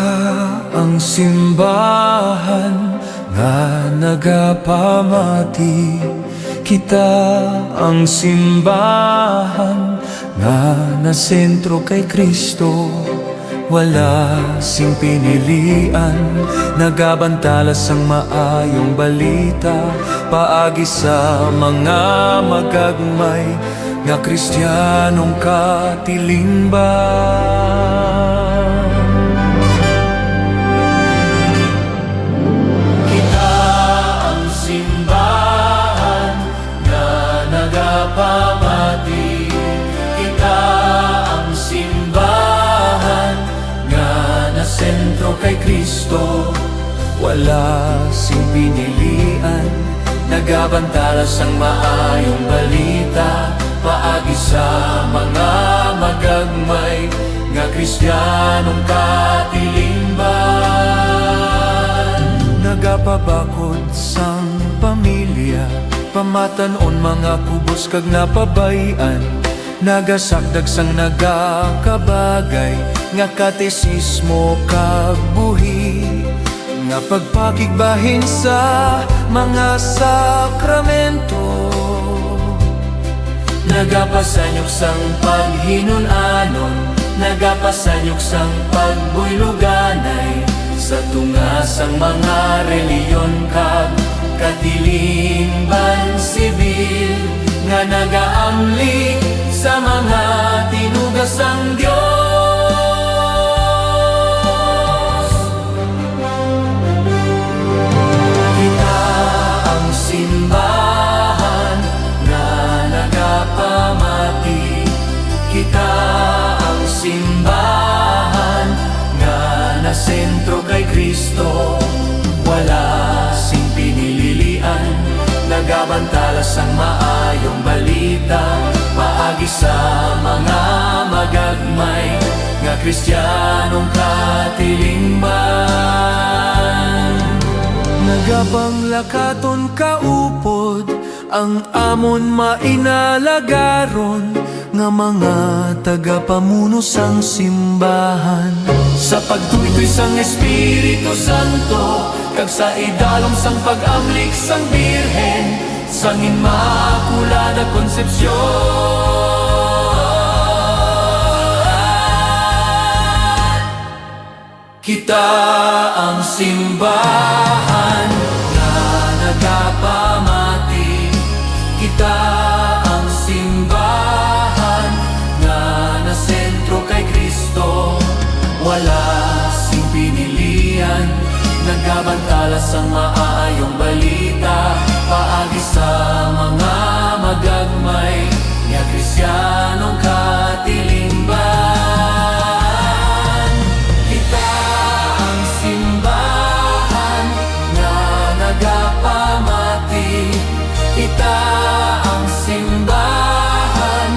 ang simbahan nga nagapamati. Kita ang simbahan nga nasentro kay Kristo. Wala sing pinilian, nagabantala sang maayong balita paagi sa mga magagmay nga Kristiyanong katilingban. Kita ang simbahan nga nagapamati. Kita ang simbahan nga nasentro kay Kristo. Wala sing pinilian, nagabantala sang maayong balita paagi sa mga magagmay nga Kristiyanong katilingban. Nagapabakod sang pamilya, pamatan-on, mga kubos kag napabay-an, nagasakdag sang nagakabagay nga katesismo kag buhi nga pagpakigbahin sa mga sakramento. Nagapasanyok sang paghinun-anon, nagapasanyok sang pagbuyloganay sa tunga sang mga relihiyon kag katilingban sibil nga nagaamling sa mga tinuga sang Dios. Kita ang simbahan nga nagapamati. Kita ang simbahan nga nasentro kay Kristo. Wala sing pinililian, nagabantala sang maayong balita paagi sa mga magagmay nga Kristiyanong katilingban. Nagapanglakaton kaupod ang amon mainalagaron nga mga tagapamuno sang simbahan. Sa pagtuytoy sang Espiritu Santo kag sa idalom sang pag-amlik sang Birhen sang Immaculada Concepcion. Kita ang simbahan nga nagapamati. Kita ang simbahan nga nasentro kay Kristo. Wala sing pinilian, nagabantala sang maayong balita paagi sa mga magagmay nga Kristiyanong katilingban. Kita ang simbahan nga nagapamati. Kita ang simbahan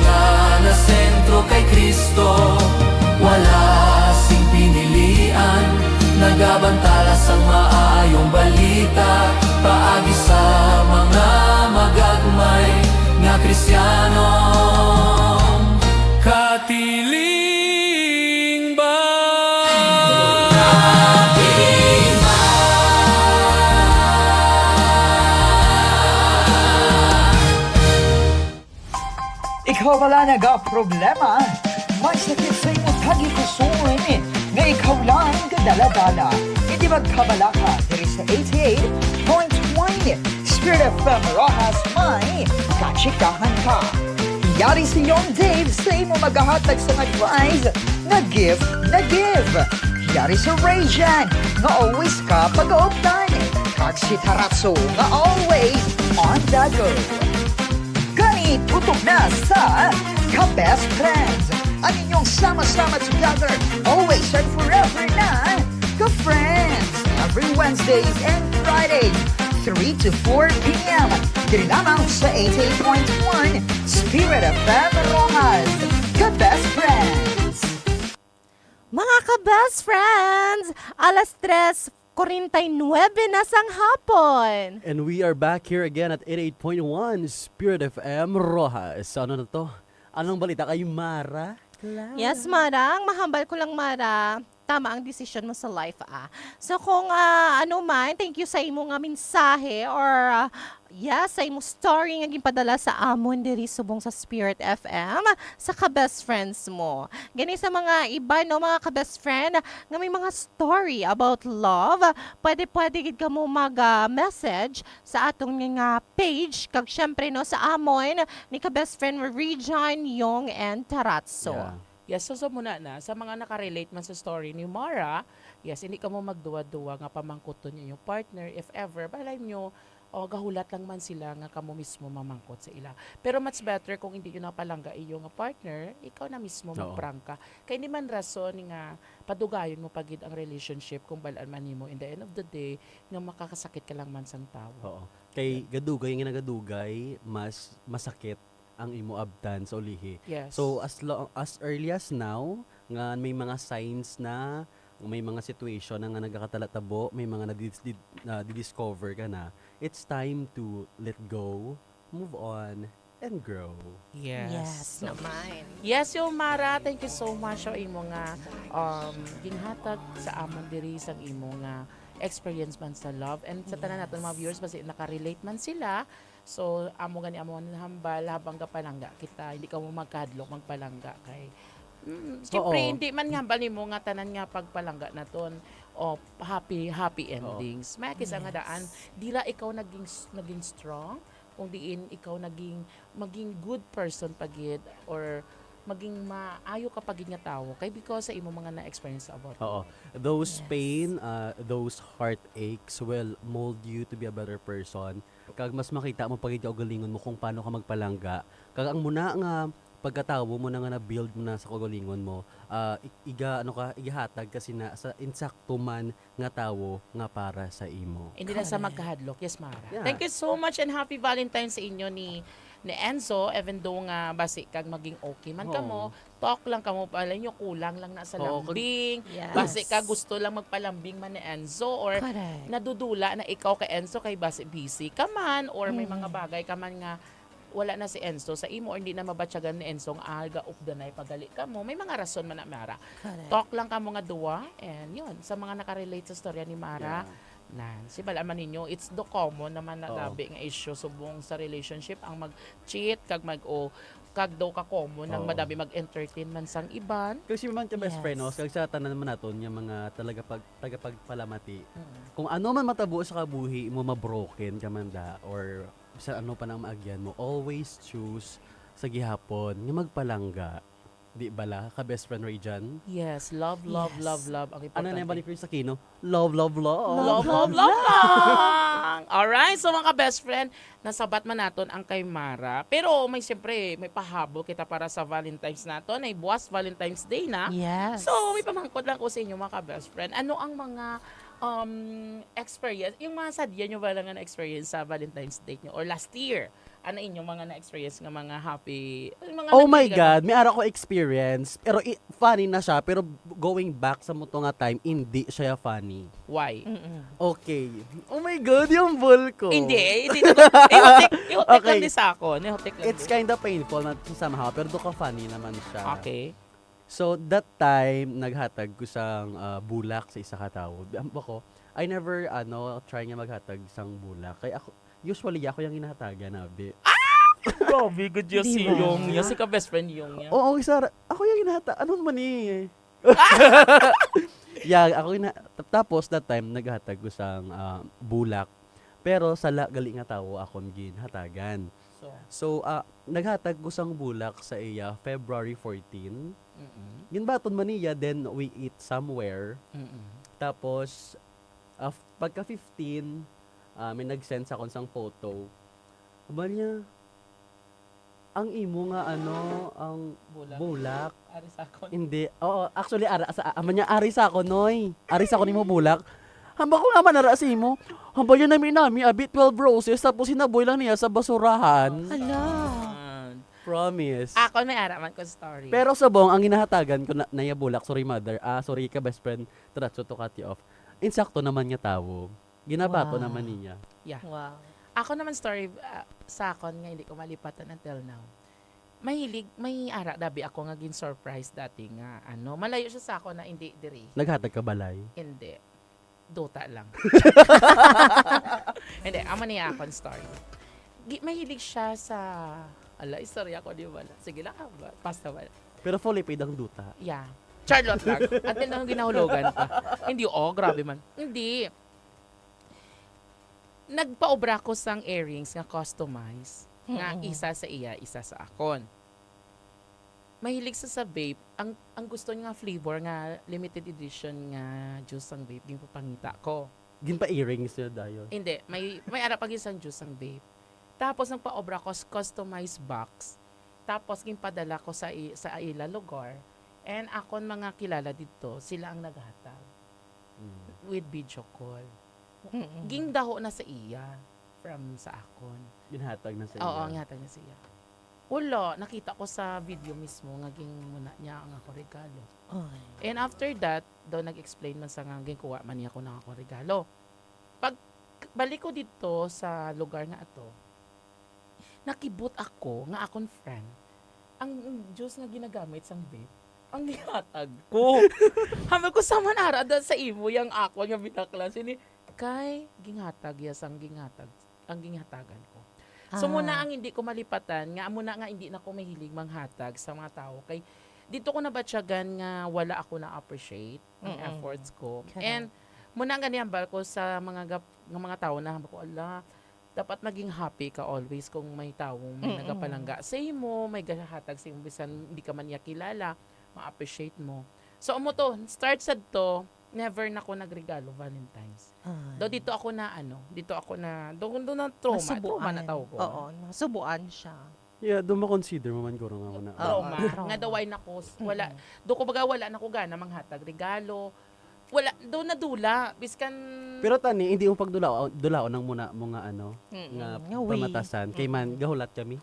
nga nasentro kay Kristo. Wala sing pinilian, nagabantala sang maayong balita paagi sa mga magagmay nga Kristiyanong katilingban. Wala na ga problema. May sakit sa imo tagipusoon nga ikaw lang gadala-dala. Hindi magkabalaka diri sa eighty-eight point one Spirit F M Roxas, may kachikahan ka. Yari si Young Dave sa imo magahatag sa advice na gift na give. Yari si Rayjan nga always ka pag-updan. Kag si Taratso nga always on the go. Gani, tutok na sa Ka-Best Friends, ang inyong sama-sama together, always and forever na ka-friends. Every Wednesdays and Fridays, three to four p m. Diri lamang sa eighty-eight point one Spirit F M Roxas, Ka-Best Friends. Mga ka-best friends, alas tres forty-nine na sang hapon. And we are back here again at eighty-eight point one Spirit F M Roxas. So, ano na to? Anong balita kay Mara? Yes, Mara. Ang mahambal ko lang, Mara, tama ang desisyon mo sa life, ah. So, kung, ah, ano man, thank you sa imo nga mensahe or, ah, yes, sa imo story nga ginpadala sa amon diri subong sa Spirit F M, sa ka-best friends mo. Gani sa mga iba, no, mga ka-best friend, nga may mga story about love, pwede, pwede gid kamo mag, ah, message sa aton nga page, kag syempre, no, sa amon ni ka-best friend Region, Yong, and Taratso. Yeah. Yes, so, so muna na, sa mga nakarelate man sa story ni Mara, yes, hindi kamo magduwa-duwa nga pamangkuton niyo yung partner, if ever, balay nyo, o gahulat lang man sila nga kamo mismo mamangkot sa ila. Pero much better kung hindi yun napalangga iyo nga partner, ikaw na mismo Oo. magprangka. Kay hindi man rason nga padugayon mo pa gid ang relationship kung balaan man nimo in the end of the day nga makakasakit ka lang man sang tawo. Oo. Kay gadugay nga nagadugay, mas masakit ang imo abtan sa ulihi. Yes. So, as lo-, as early as now, nga may mga signs na, may mga situation na nga nagakatalatabo, may mga nadis-, did-, nadidiscover ka na, it's time to let go, move on, and grow. Yes. Yes, So, naman. Yes, Yomara, thank you so much sa imo nga, um, ginhatag sa amon diri sang imo nga experience man sa love. And sa tanan naton mga Yes. viewers, basi nakarelate man sila. So, amo gani amo ang hambal, habang gapalangga kita, hindi ka mo magkadlok, magpalangga kay, mm, siyempre, Oo. hindi man nga hambal nimo nga tanan nga pagpalangga naton o happy, happy Oo. endings. May kisa nga Yes. daan, dira ikaw naging s-, naging strong, kung diin ikaw naging, maging good person pa gid, or maging maayo ka pa gid nga tawo, kay because sa imo mga na-experience about Oo. Those Yes. pain, uh, those heartaches will mold you to be a better person. Kag mas makita mo pa gid kaugalingon mo kung paano ka magpalangga. Kag ang muna nga pagkatawo mo na nga na-build mo na sa kaugalingon mo, ah, i-, iga-, ano ka, igahatag ka sina sa insakto man nga tawo nga para sa imo. Hindi na sa Correct. magkahadlok. Yes, Mara. Yeah. Thank you so much and happy Valentine's sa inyo ni, ni Enzo. Even though nga basi kag maging okay man Oo. kamo, talk lang kamo pala nyo, kulang lang na sa Oo, kag- lambing. Yes. Basi ka gusto lang magpalambing man ni Enzo or Correct. nadudula na ikaw kay Enzo kay basi busy ka man or may mga Mm. bagay ka man nga wala na si Enzo sa imo or hindi na mabatyagan ni Enzo nga aga updanay pagali kamo. May mga rason man na, Mara. Correct. Talk lang kamo nga duwa, and yun, sa mga nakarelate sa storya ni Mara, Yeah. nan, si bala man ninyo, it's the common naman na Oo. gabi nga issue subong sa relationship, ang mag-cheat, kag mag, o, kag daw ka common, ang Oo. madami mag-entertain man sang iban. Kasi man ka best friend, no? Yes. Kag sa tanan man naton nga mga talaga pag, tagapagpalamati. Mm. Kung ano man matabo sa kabuhi mo, mabroken ka man da, or bisan ano pa nang maagyan mo, always choose sa gihapon nga magpalangga. Di bala, ka best friend Ray Jan? Yes, love, love, Yes. love, love ang Ano na importante. yung balik sa Kino? Love, love, love. Love, love, love lang! Alright, so mga best friend, nasabat man naton ang kay Mara. Pero may, siyempre, may pahabol kita para sa Valentine's naton. Ay, buwas Valentine's Day na. Yes. So, may pamangkot lang ko sa inyo, mga ka-best friend. Ano ang mga, um, experience, yung mga sadya nyo ba lang na experience sa Valentine's Day nyo or last year? Ano inyong mga na-experience nga mga happy, mga Oh my nagkaiga God, may ara ko experience. Pero i-, funny na siya. Pero going back sa mo to nga time, hindi siya funny. Why? Mm-mm. Okay. Oh my God, yung ball ko. Hindi, eh, hindi na to. Ihutik, ihutik Okay. lang di sa ako. Ihutik lang It's di. kinda painful na somehow, pero do ka funny naman siya. Okay. So, that time, naghatag ko sang, ah, bulak sa isa ka tawo. Di, am-, ako, I never, ano, try nga maghatag sang bulak. Kay ako, usually, ako yung ginahatagan, abi. Ah! Grabe, good yung si Di ba? Yung niya, si ka-best friend yung niya. Oo, isa ra-, ako yung ginahata-, ano man eh. Yeah, ako yung na-, tap-, tapos that time, naghatag ko sang, ah, bulak. Pero sala gali nga tawo akon ginhatagan. So? So, ah, naghatag ko sang bulak sa iya February fourteen. Mm-mm. Ginbaton man niya, then we eat somewhere. Mm-mm. Tapos, ah, f-, pagka fifteen, ah, may nag-send sa akon sang photo. Aba niya, ang imo nga ano, ang Bulak. bulak. Ari sa akon. Hindi. Oo, actually, ara sa, ama niya, ari sa akon, noy. Ari sa akon imo bulak. Hamba ko nga man ara sa imo. Hamba yun nami nami, abi twelve roses, tapos hinaboy lang niya sa basurahan. Hala. Promise. Ako may ara man ko story. Pero subong, ang ginahatagan ko na, naya bulak, sorry mother, ah, sorry ka best friend, Tratso to cut you off. Insakto naman nga tawo. Ginabato Wow. naman niya. Yeah. Wow. Ako naman story, ah, sa akon nga hindi ko malipatan until now. Mahilig, may ara dabi ako nga gin-surprise dati nga, ano, malayo siya sa akon na hindi diri. Naghatag ka balay? Hindi. Duta lang. Hindi, amo niya akon story. Gi-, mahilig siya sa, ala, istorya ko, di ba? Sige lang, ah, ba-, basta wala. Pero fully paid ang duta. Yeah. Charlotte lang. Until nang ginahulugan pa. Hindi, oh, grabe man. Hindi. Nagpaobra ko sang earrings nga customize, nga Mm-mm. isa sa iya, isa sa akon. Mahilig sa, sa vape. Ang, ang gusto niya nga flavor nga limited edition nga juice sang vape, ginpapangita ko. Ginpa-earrings niya dayon. Hindi, may, may ara pa gyud sang juice sang vape. Tapos nagpaobra ko sa customized box. Tapos ginpadala ko sa i-, sa ila lugar. And akon mga kilala didto, sila ang naghatag Mm. with video call. Mm-mm. Gingdaho na sa iya from sa akon. Ginhatag na sa Oo, iya. Ginhatag na sa iya. Wala, nakita ko sa video mismo nga gingmuna niya ang ako regalo. Ay. And after that, daw nag-explain man sa nga ginkuha man niya ko ng ako regalo. Pag balik ko dito sa lugar nga ato, nakibot ako nga akon friend, ang juice nga ginagamit sang vape, ang gihatag ko. Hambal ko, "Sa man ara da sa imo yang akon nga binaklan?" Sini, kay ginghatag ya sang ginghatag, ang ginghatagan ko. So, muna Ah. ang hindi ko malipatan, nga muna nga hindi na ko mahilig manghatag sa mga tao, kay dito ko nabatyagan nga wala ako na-appreciate ang Mm-mm. efforts ko. Correct. And muna ang ganiambal ko sa mga gap-, nga mga tao na hambal ko, "Ala, dapat maging happy ka always kung may taong may Mm-mm. nagapalangga sa imo, may gahatag sa imo, bisan hindi ka man niya kilala, ma-appreciate mo." So, amo to, start sad to, never na ko nagregalo Valentine's. Ay. Daw dito ako na, ano, dito ako na, do, do na trauma, trauma na Nasubuan. tawag ko. Oo, nasubuan siya. Yeah, do ma-consider mo man guro nga muna. Oo, Trauma. trauma. Nga daw ay nako, s-, wala, Mm-mm. do ko baga wala na ko gana manghatag regalo. Wala, do nadula, biskan Pero tani, hindi mo pagdulaon, dulaon ang muna mo nga ano, Mm-mm. nga Nga way. pamatasan. Kay man, Mm-mm. gahulat kami.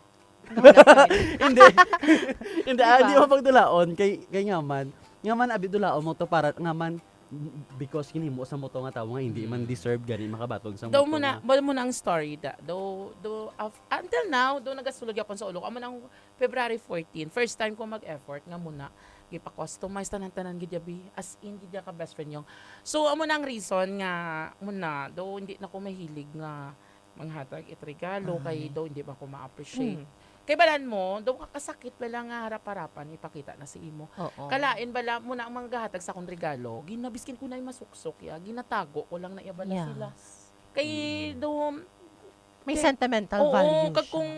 Gahulat kami. Hindi. Hindi, ah, Diba? hindi mo pagdulaon. Kay, kay nga man, nga man, abi dulaon mo to para, nga man, because ginhimo sa mo to nga tawo nga hindi man Mm. deserve gani makabaton sa Daw mo to muna, nga. Daw mo na ang story da. Daw, daw, af-, until now, daw nagasulod gyapon sa ulo ko. Amo nang February fourteen, first time ko mag-effort nga muna, gipa-customize tanan-tanan gid ya, bi. As in, gid ya ka best friend yung. So, amo na ang reason nga muna, daw hindi na ko mahilig nga manghatag it regalo, kay Ay. daw hindi ba ko ma-appreciate. Hmm. Kay balan mo, daw kakasakit bala nga harap-harapan, ipakita na si imo. Oo. Kalain bala, muna ang mga gahatag sa akong regalo, ginabiskin ko na yung masuksok, ya. Ginatago ko lang na iya bala Yes. sila. Kay Mm. daw, May kay sentimental Oo, value kag siya. kung,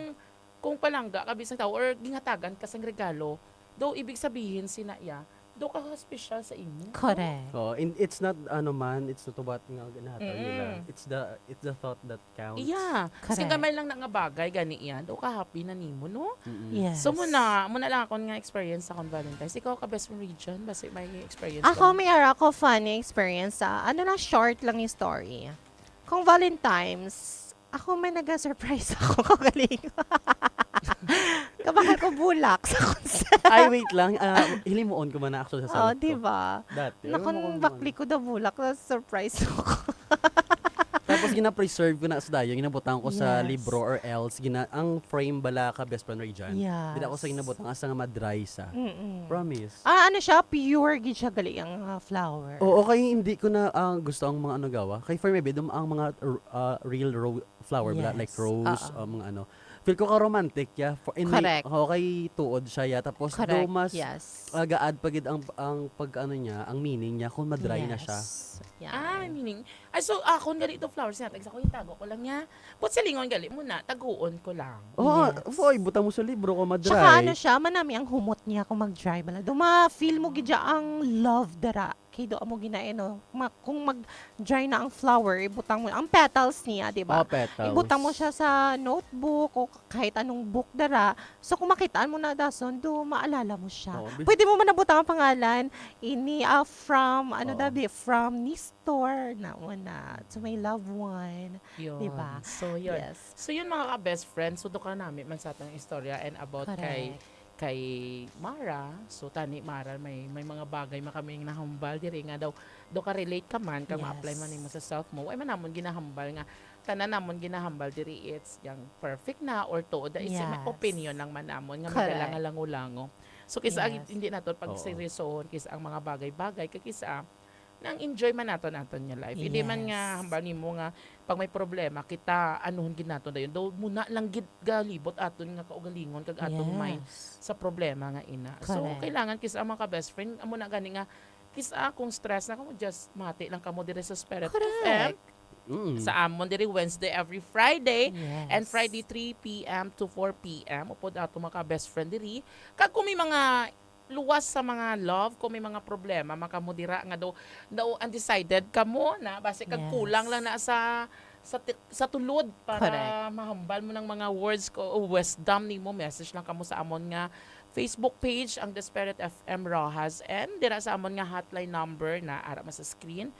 kung palangga ka bisan tao or ginhatagan ka sang regalo, daw ibig sabihin sina iya, daw ka special sa imo. Correct. Oo, in-, it's not, ano man, it's not about nga ginhatag nila. Mm-mm. It's the, it's the thought that counts. Yeah. Kasi Correct. gamay lang na nga bagay, gani iya, daw ka happy na nimo, no? Mm-mm. Yes. So, muna, muna lang akong nga experience sa akong Valentine's. Ikaw ka best friend Region, basi may experience Ako, ka? may ara ko funny experience sa, ano na, short lang yung story. Kung Valentine's, ako may nag-surprise ako, kagaling. Kabakal ko bulak sa concert. Ay, wait lang. Ah, hilimuon ko man na actually sa Oh, salot ko. di ba? Dati, Nakon, alam mo kung bakli ano. ko na bulak, na-surprise ako. Tapos gina-preserve ko na sa dayon, ginabutang ko sa Yes. libro or else, gina-, ang frame bala ka best friend Ray Jan. Yes. Dili ako sa ginabutang, asa nga madry sa. Mm-mm. Promise. Ah, ano siya? Pure gid siya, gali ang, ah, flower. Oo, kay hindi ko na, ah, gusto ang mga ano gawa. Kay for me, bidom ang mga, ah, real ro-, flower bala, like Yes. rose, Oo. ah, mga ano. Feel ko ka romantic, yeah. For, in my, Correct. Okay, tuod siya, yeah. Tapos, do Correct, mas, yes. Ah, gaad pa gid ang, ang pag, ano niya, ang meaning niya kung madry na siya. Yes. Yeah. Ah, meaning. Ay, so, akon gali itong flowers nga. Tagsa ko, itago ko lang niya. But silingon gali mo na, taguon ko lang. Oh, Yes. Foy, butang mo sa libro ko madry. Tsaka ano siya, manami ang humot niya kung mag-dry bala. Duma, feel mo gid siya ang love dara. Kay do amo ginae, no? Ma- kung mag-dry na ang flower, ibutang mo, ang petals niya, di ba? Oh, petals. Ibutang mo siya sa notebook o kahit anong book dara. So, kung makitaan mo na dason, do maalala mo siya. Oo, bis- Pwede mo man nabutang ang pangalan, ini ah, from, ano Oo. dabi, from Nestor, na una, to my loved one. Yun. Diba? So, yun. Yes. So, yun mga ka-best friend. So, doon ka namin man sa atong istorya and about kay Correct. kay Mara. So, tani Mara, may may mga bagay man kami nahambal diri nga daw do ka relate ka man kag ma-apply man Yes. nimo sa self mo. Ay man namon ginahambal nga tanan namon ginahambal diri it's yang perfect na or tuod na is Yes. Opinion lang man namon nga Correct. Madala nga lango-lango. So kisa Yes. Hindi nato pag Oo. seryosohon kisa ang mga bagay-bagay kag kisa nang enjoy man naton aton nga life. Hindi man nga Yes. hambal nimo nga pag may problema kita anuhon gid naton dayon. Daw muna lang gid galibot aton nga kaugalingon kag aton mind Yes. sa problema nga ina. So Correct. Kailangan kisa ang mga ka-best friend amo na gani nga kisa kung stress na kamo just mati lang kamo diri sa Spirit Correct. F M. Mm. Sa amon diri Wednesday every Friday Yes. and Friday three p m to four p m upod ato mga ka-best friend diri. Kag kung may mga luwas sa mga love, kung may mga problema, makamo dira nga daw, daw undecided kamo na basi kag Yes. Kulang lang na sa sa ti- sa tulod para Correct. Mahambal mo ng mga words ko o wisdom nimo, message lang kamo sa amon nga Facebook page, ang The Spirit F M Rojas, and dira sa amon nga hotline number na ara man sa screen.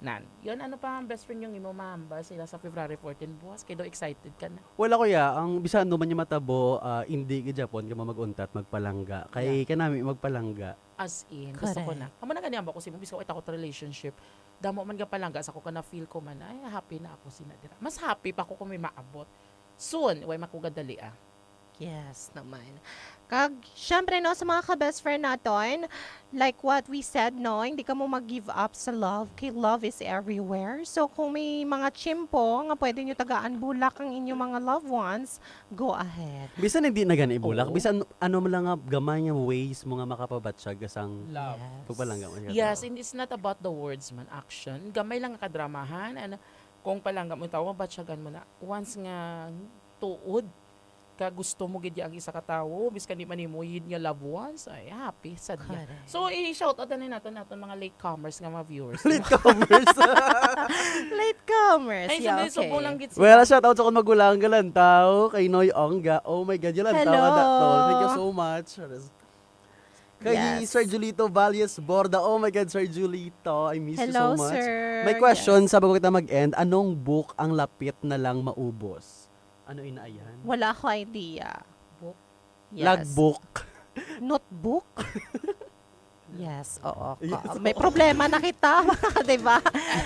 Nan, yon ano pa ang best friend yung imo mahambal sila sa February fourteen buwas? Kay daw excited ka na. Wala, kuya. Ang bisan ano man yung matabo, ah, hindi gid Japon ka mag-untat, magpalangga. Kay Yeah. Kanami magpalangga. As in, gusto ko na. Correct. Amo na gani ang ko sa imo, bisan ko ay takot relationship. Damo man gapalangga sa ko kana feel ko man, ay happy na ako sina dira. Mas happy pa ko kung may maabot. Soon, way makugadali ah. Yes naman. Kag, syempre, no, sa mga ka-best friend naton, like what we said, no, hindi ka mo mag-give up sa love, kay love is everywhere. So, kung may mga chimpo nga pwede nyo tagaan bulak ang inyong mga loved ones, go ahead. Bisan hindi na gani bulak, Oo. Bisan ano man lang nga gamay nga ways mo nga makapabatsyag ka sang Love. Yes. Pagpalangga mo siya. Yes, and it's not about the words man, action. Gamay lang nga kadramahan, and kung palangga mo yung tao, mabatyagan mo na. Once nga tuod ka gusto mo gid ang isa ka tawo, biskan di man nimo yun nga loved ones, ay happy, sad niya. Correct. So, i-shout out na natin natin mga latecomers nga mga viewers. Latecomers. Latecomers. Ay, Yeah, sundin, subo okay. Lang gid sila. Well, shout out sa akong magulang, Galantaw, kay Noy Ongga. Oh my God, Galantaw, Hello. Adatol. Thank you so much. Kay Yes. Sir Julito Valles Borda. Oh my God, Sir Julito, I miss you Hello, so much. sir. May question, sa bago kita mag-end, anong book ang lapit na lang maubos? Ano ina ayan? Wala ko idea. Book? Yes. Logbook. Notebook? Yes, oo. Yes. Ka- May problema na kita, di ba?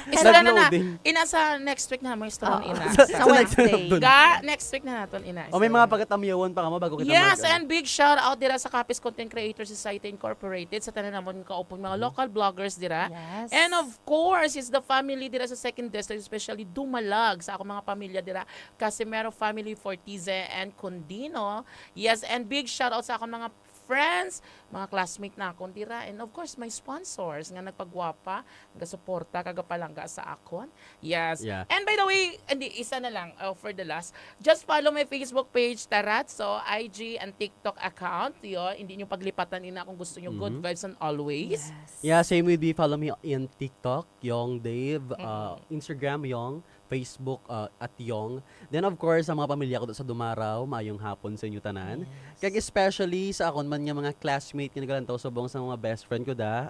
Istorya na na. Nag-loading. Ina sa next week na mo istorya Oo. ina. Sa, Sa sa Wednesday. Ga, next week na naton ina. O may istorya. mga pagkatamyawan pa ka mo bago kita Yes, mag- and big shout out dira sa Capiz Content Creators Society Incorporated sa tanan namon kaupon mga local bloggers dira. Yes. And of course, it's the family dira sa second district, especially Dumalag, sa akong mga pamilya dira, Casimero family, Fortize and Condino. Yes, and big shout out sa akong mga friends, mga classmate na akon dira, and of course, my sponsors nga nagpagwapa, nagasuporta, kagapalangga sa akon. Yes. Yeah. And by the way, hindi, isa na lang, uh, for the last, just follow my Facebook page, Taratso, I G, and TikTok account. Yo, hindi nyo paglipatan ina kung gusto nyo good Mhm. vibes and always. Yes. Yeah, same with me. Follow me in TikTok, Young Dave, uh, Instagram, Young, Facebook, uh, at Young. Then, of course, sa mga pamilya ko sa Dumaraw, maayong hapon sa inyo tanan. Yes. Kag especially sa akon man nga mga classmate nga nagalantaw subong sa mga best friend ko da.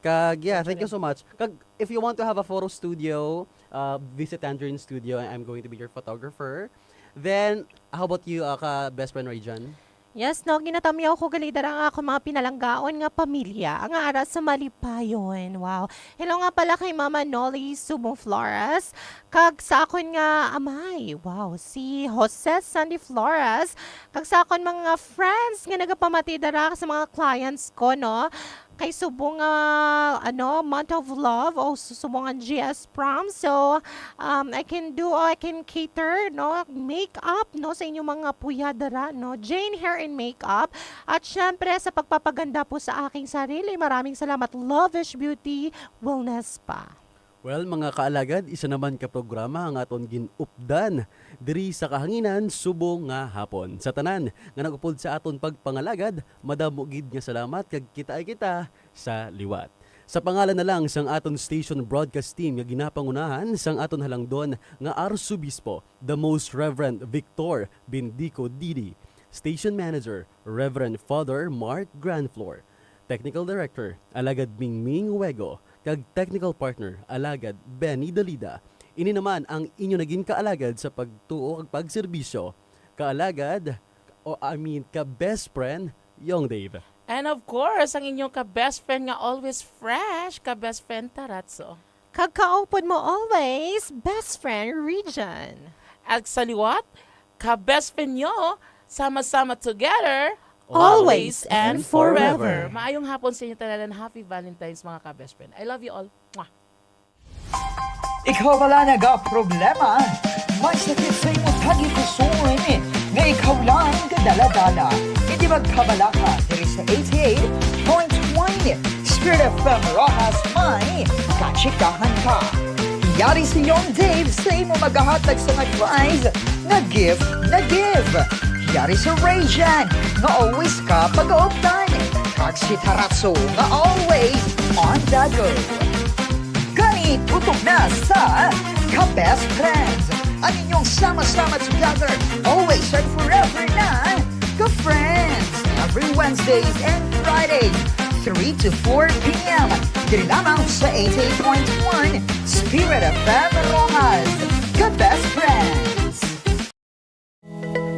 Kag, yeah, thank you so much. Kag, if you want to have a photo studio, uh, visit Tangerine Studio and I'm going to be your photographer. Then, how about you, uh, ka best friend Rayjan? Yes, no, ginatamyaw ko gali dara ang akong mga pinalanggaon nga pamilya, ang ara sa Malipayon. Wow. Hello nga pala kay Mama Nolly Subong Flores, kag sa akon nga amay. Wow, si Jose Sandy Flores, kag sa akon mga friends nga nagapamati dara sa mga clients ko, no. Kay subong nga, ano, month of love o su-, subong ang G S prom. So, um, I can do, or I can cater, no, makeup, no, sa inyong mga puya dara, no, Jane Hair and Makeup. At syempre, sa pagpapaganda po sa aking sarili, maraming salamat, Lovish Beauty Wellness Spa. Well, mga kaalagad, isa naman ka programa ang aton gin-updan diri sa kahanginan subong nga hapon. Sa tanan nga nag-upod sa aton pagpangalagad, madamo gid nga salamat kag kitaay kita sa liwat. Sa pangalan na lang sang aton station broadcast team nga ginapangunahan sang aton halangdon nga Arsobispo, the Most Reverend Victor Bendico Didi, Station Manager, Reverend Father Mark Granflor, Technical Director, Alagad Mingming Wego, kag Technical Partner, Alagad Benny Dalida. Ini naman ang inyo naging kaalagad sa pagtuo kag pagserbisyo. Kaalagad, o I mean, ka best friend, Yong Dave. And of course, ang inyong ka-best friend nga always fresh, ka-best friend Taratso. Kag kaupod mo always, best friend Region. At sa liwat, ka-best friend nyo, sama-sama together, Always and forever. Maayong hapon sa inyo tanan. Happy Valentine's, mga ka-best friend. I love you all. Mwah. Ikaw bala nagaproblema? May sakit sa imo tagipusoon nga ikaw lang ang kadala-dala? Hindi magkabalaka diri sa eighty-eight point one Spirit F M Roxas, may kachikahan ka. Yari si Yong Dave sa imo magahatag sang advice nga give na give. Yari si Region nga always ka pag-updan. Kag si Taratso nga always on the go. Gani, tutok na sa Ka-Best Friends, ang inyong sama-sama together, always and forever na ka-friends. Every Wednesdays and Fridays, three to four p.m. Diri lamang sa eighty-eight point one Spirit F M Roxas, Ka-Best Friends.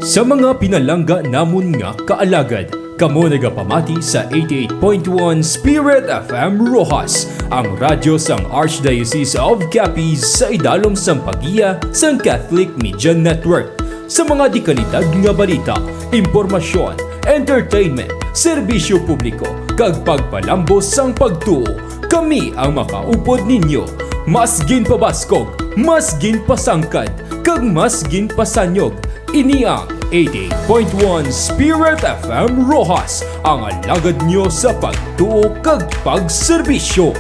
Sa mga pinalangga namon nga kaalagad, kamo nagapamati sa eighty-eight point one Spirit F M Roxas, ang radyo sang Archdiocese of Capiz sa idalom sang paggiya sang Catholic Media Network. Sa mga dikalidad nga balita, impormasyon, entertainment, serbisyo publiko, kag pagpalambos sang pagtuo, kami ang makaupod ninyo. Mas ginpabaskog, mas ginpasangkad, kag mas ginpasanyog. Ini ang eighty-eight point one Spirit F M Roxas, ang alagad nyo sa pagtuo kag pagserbisyo.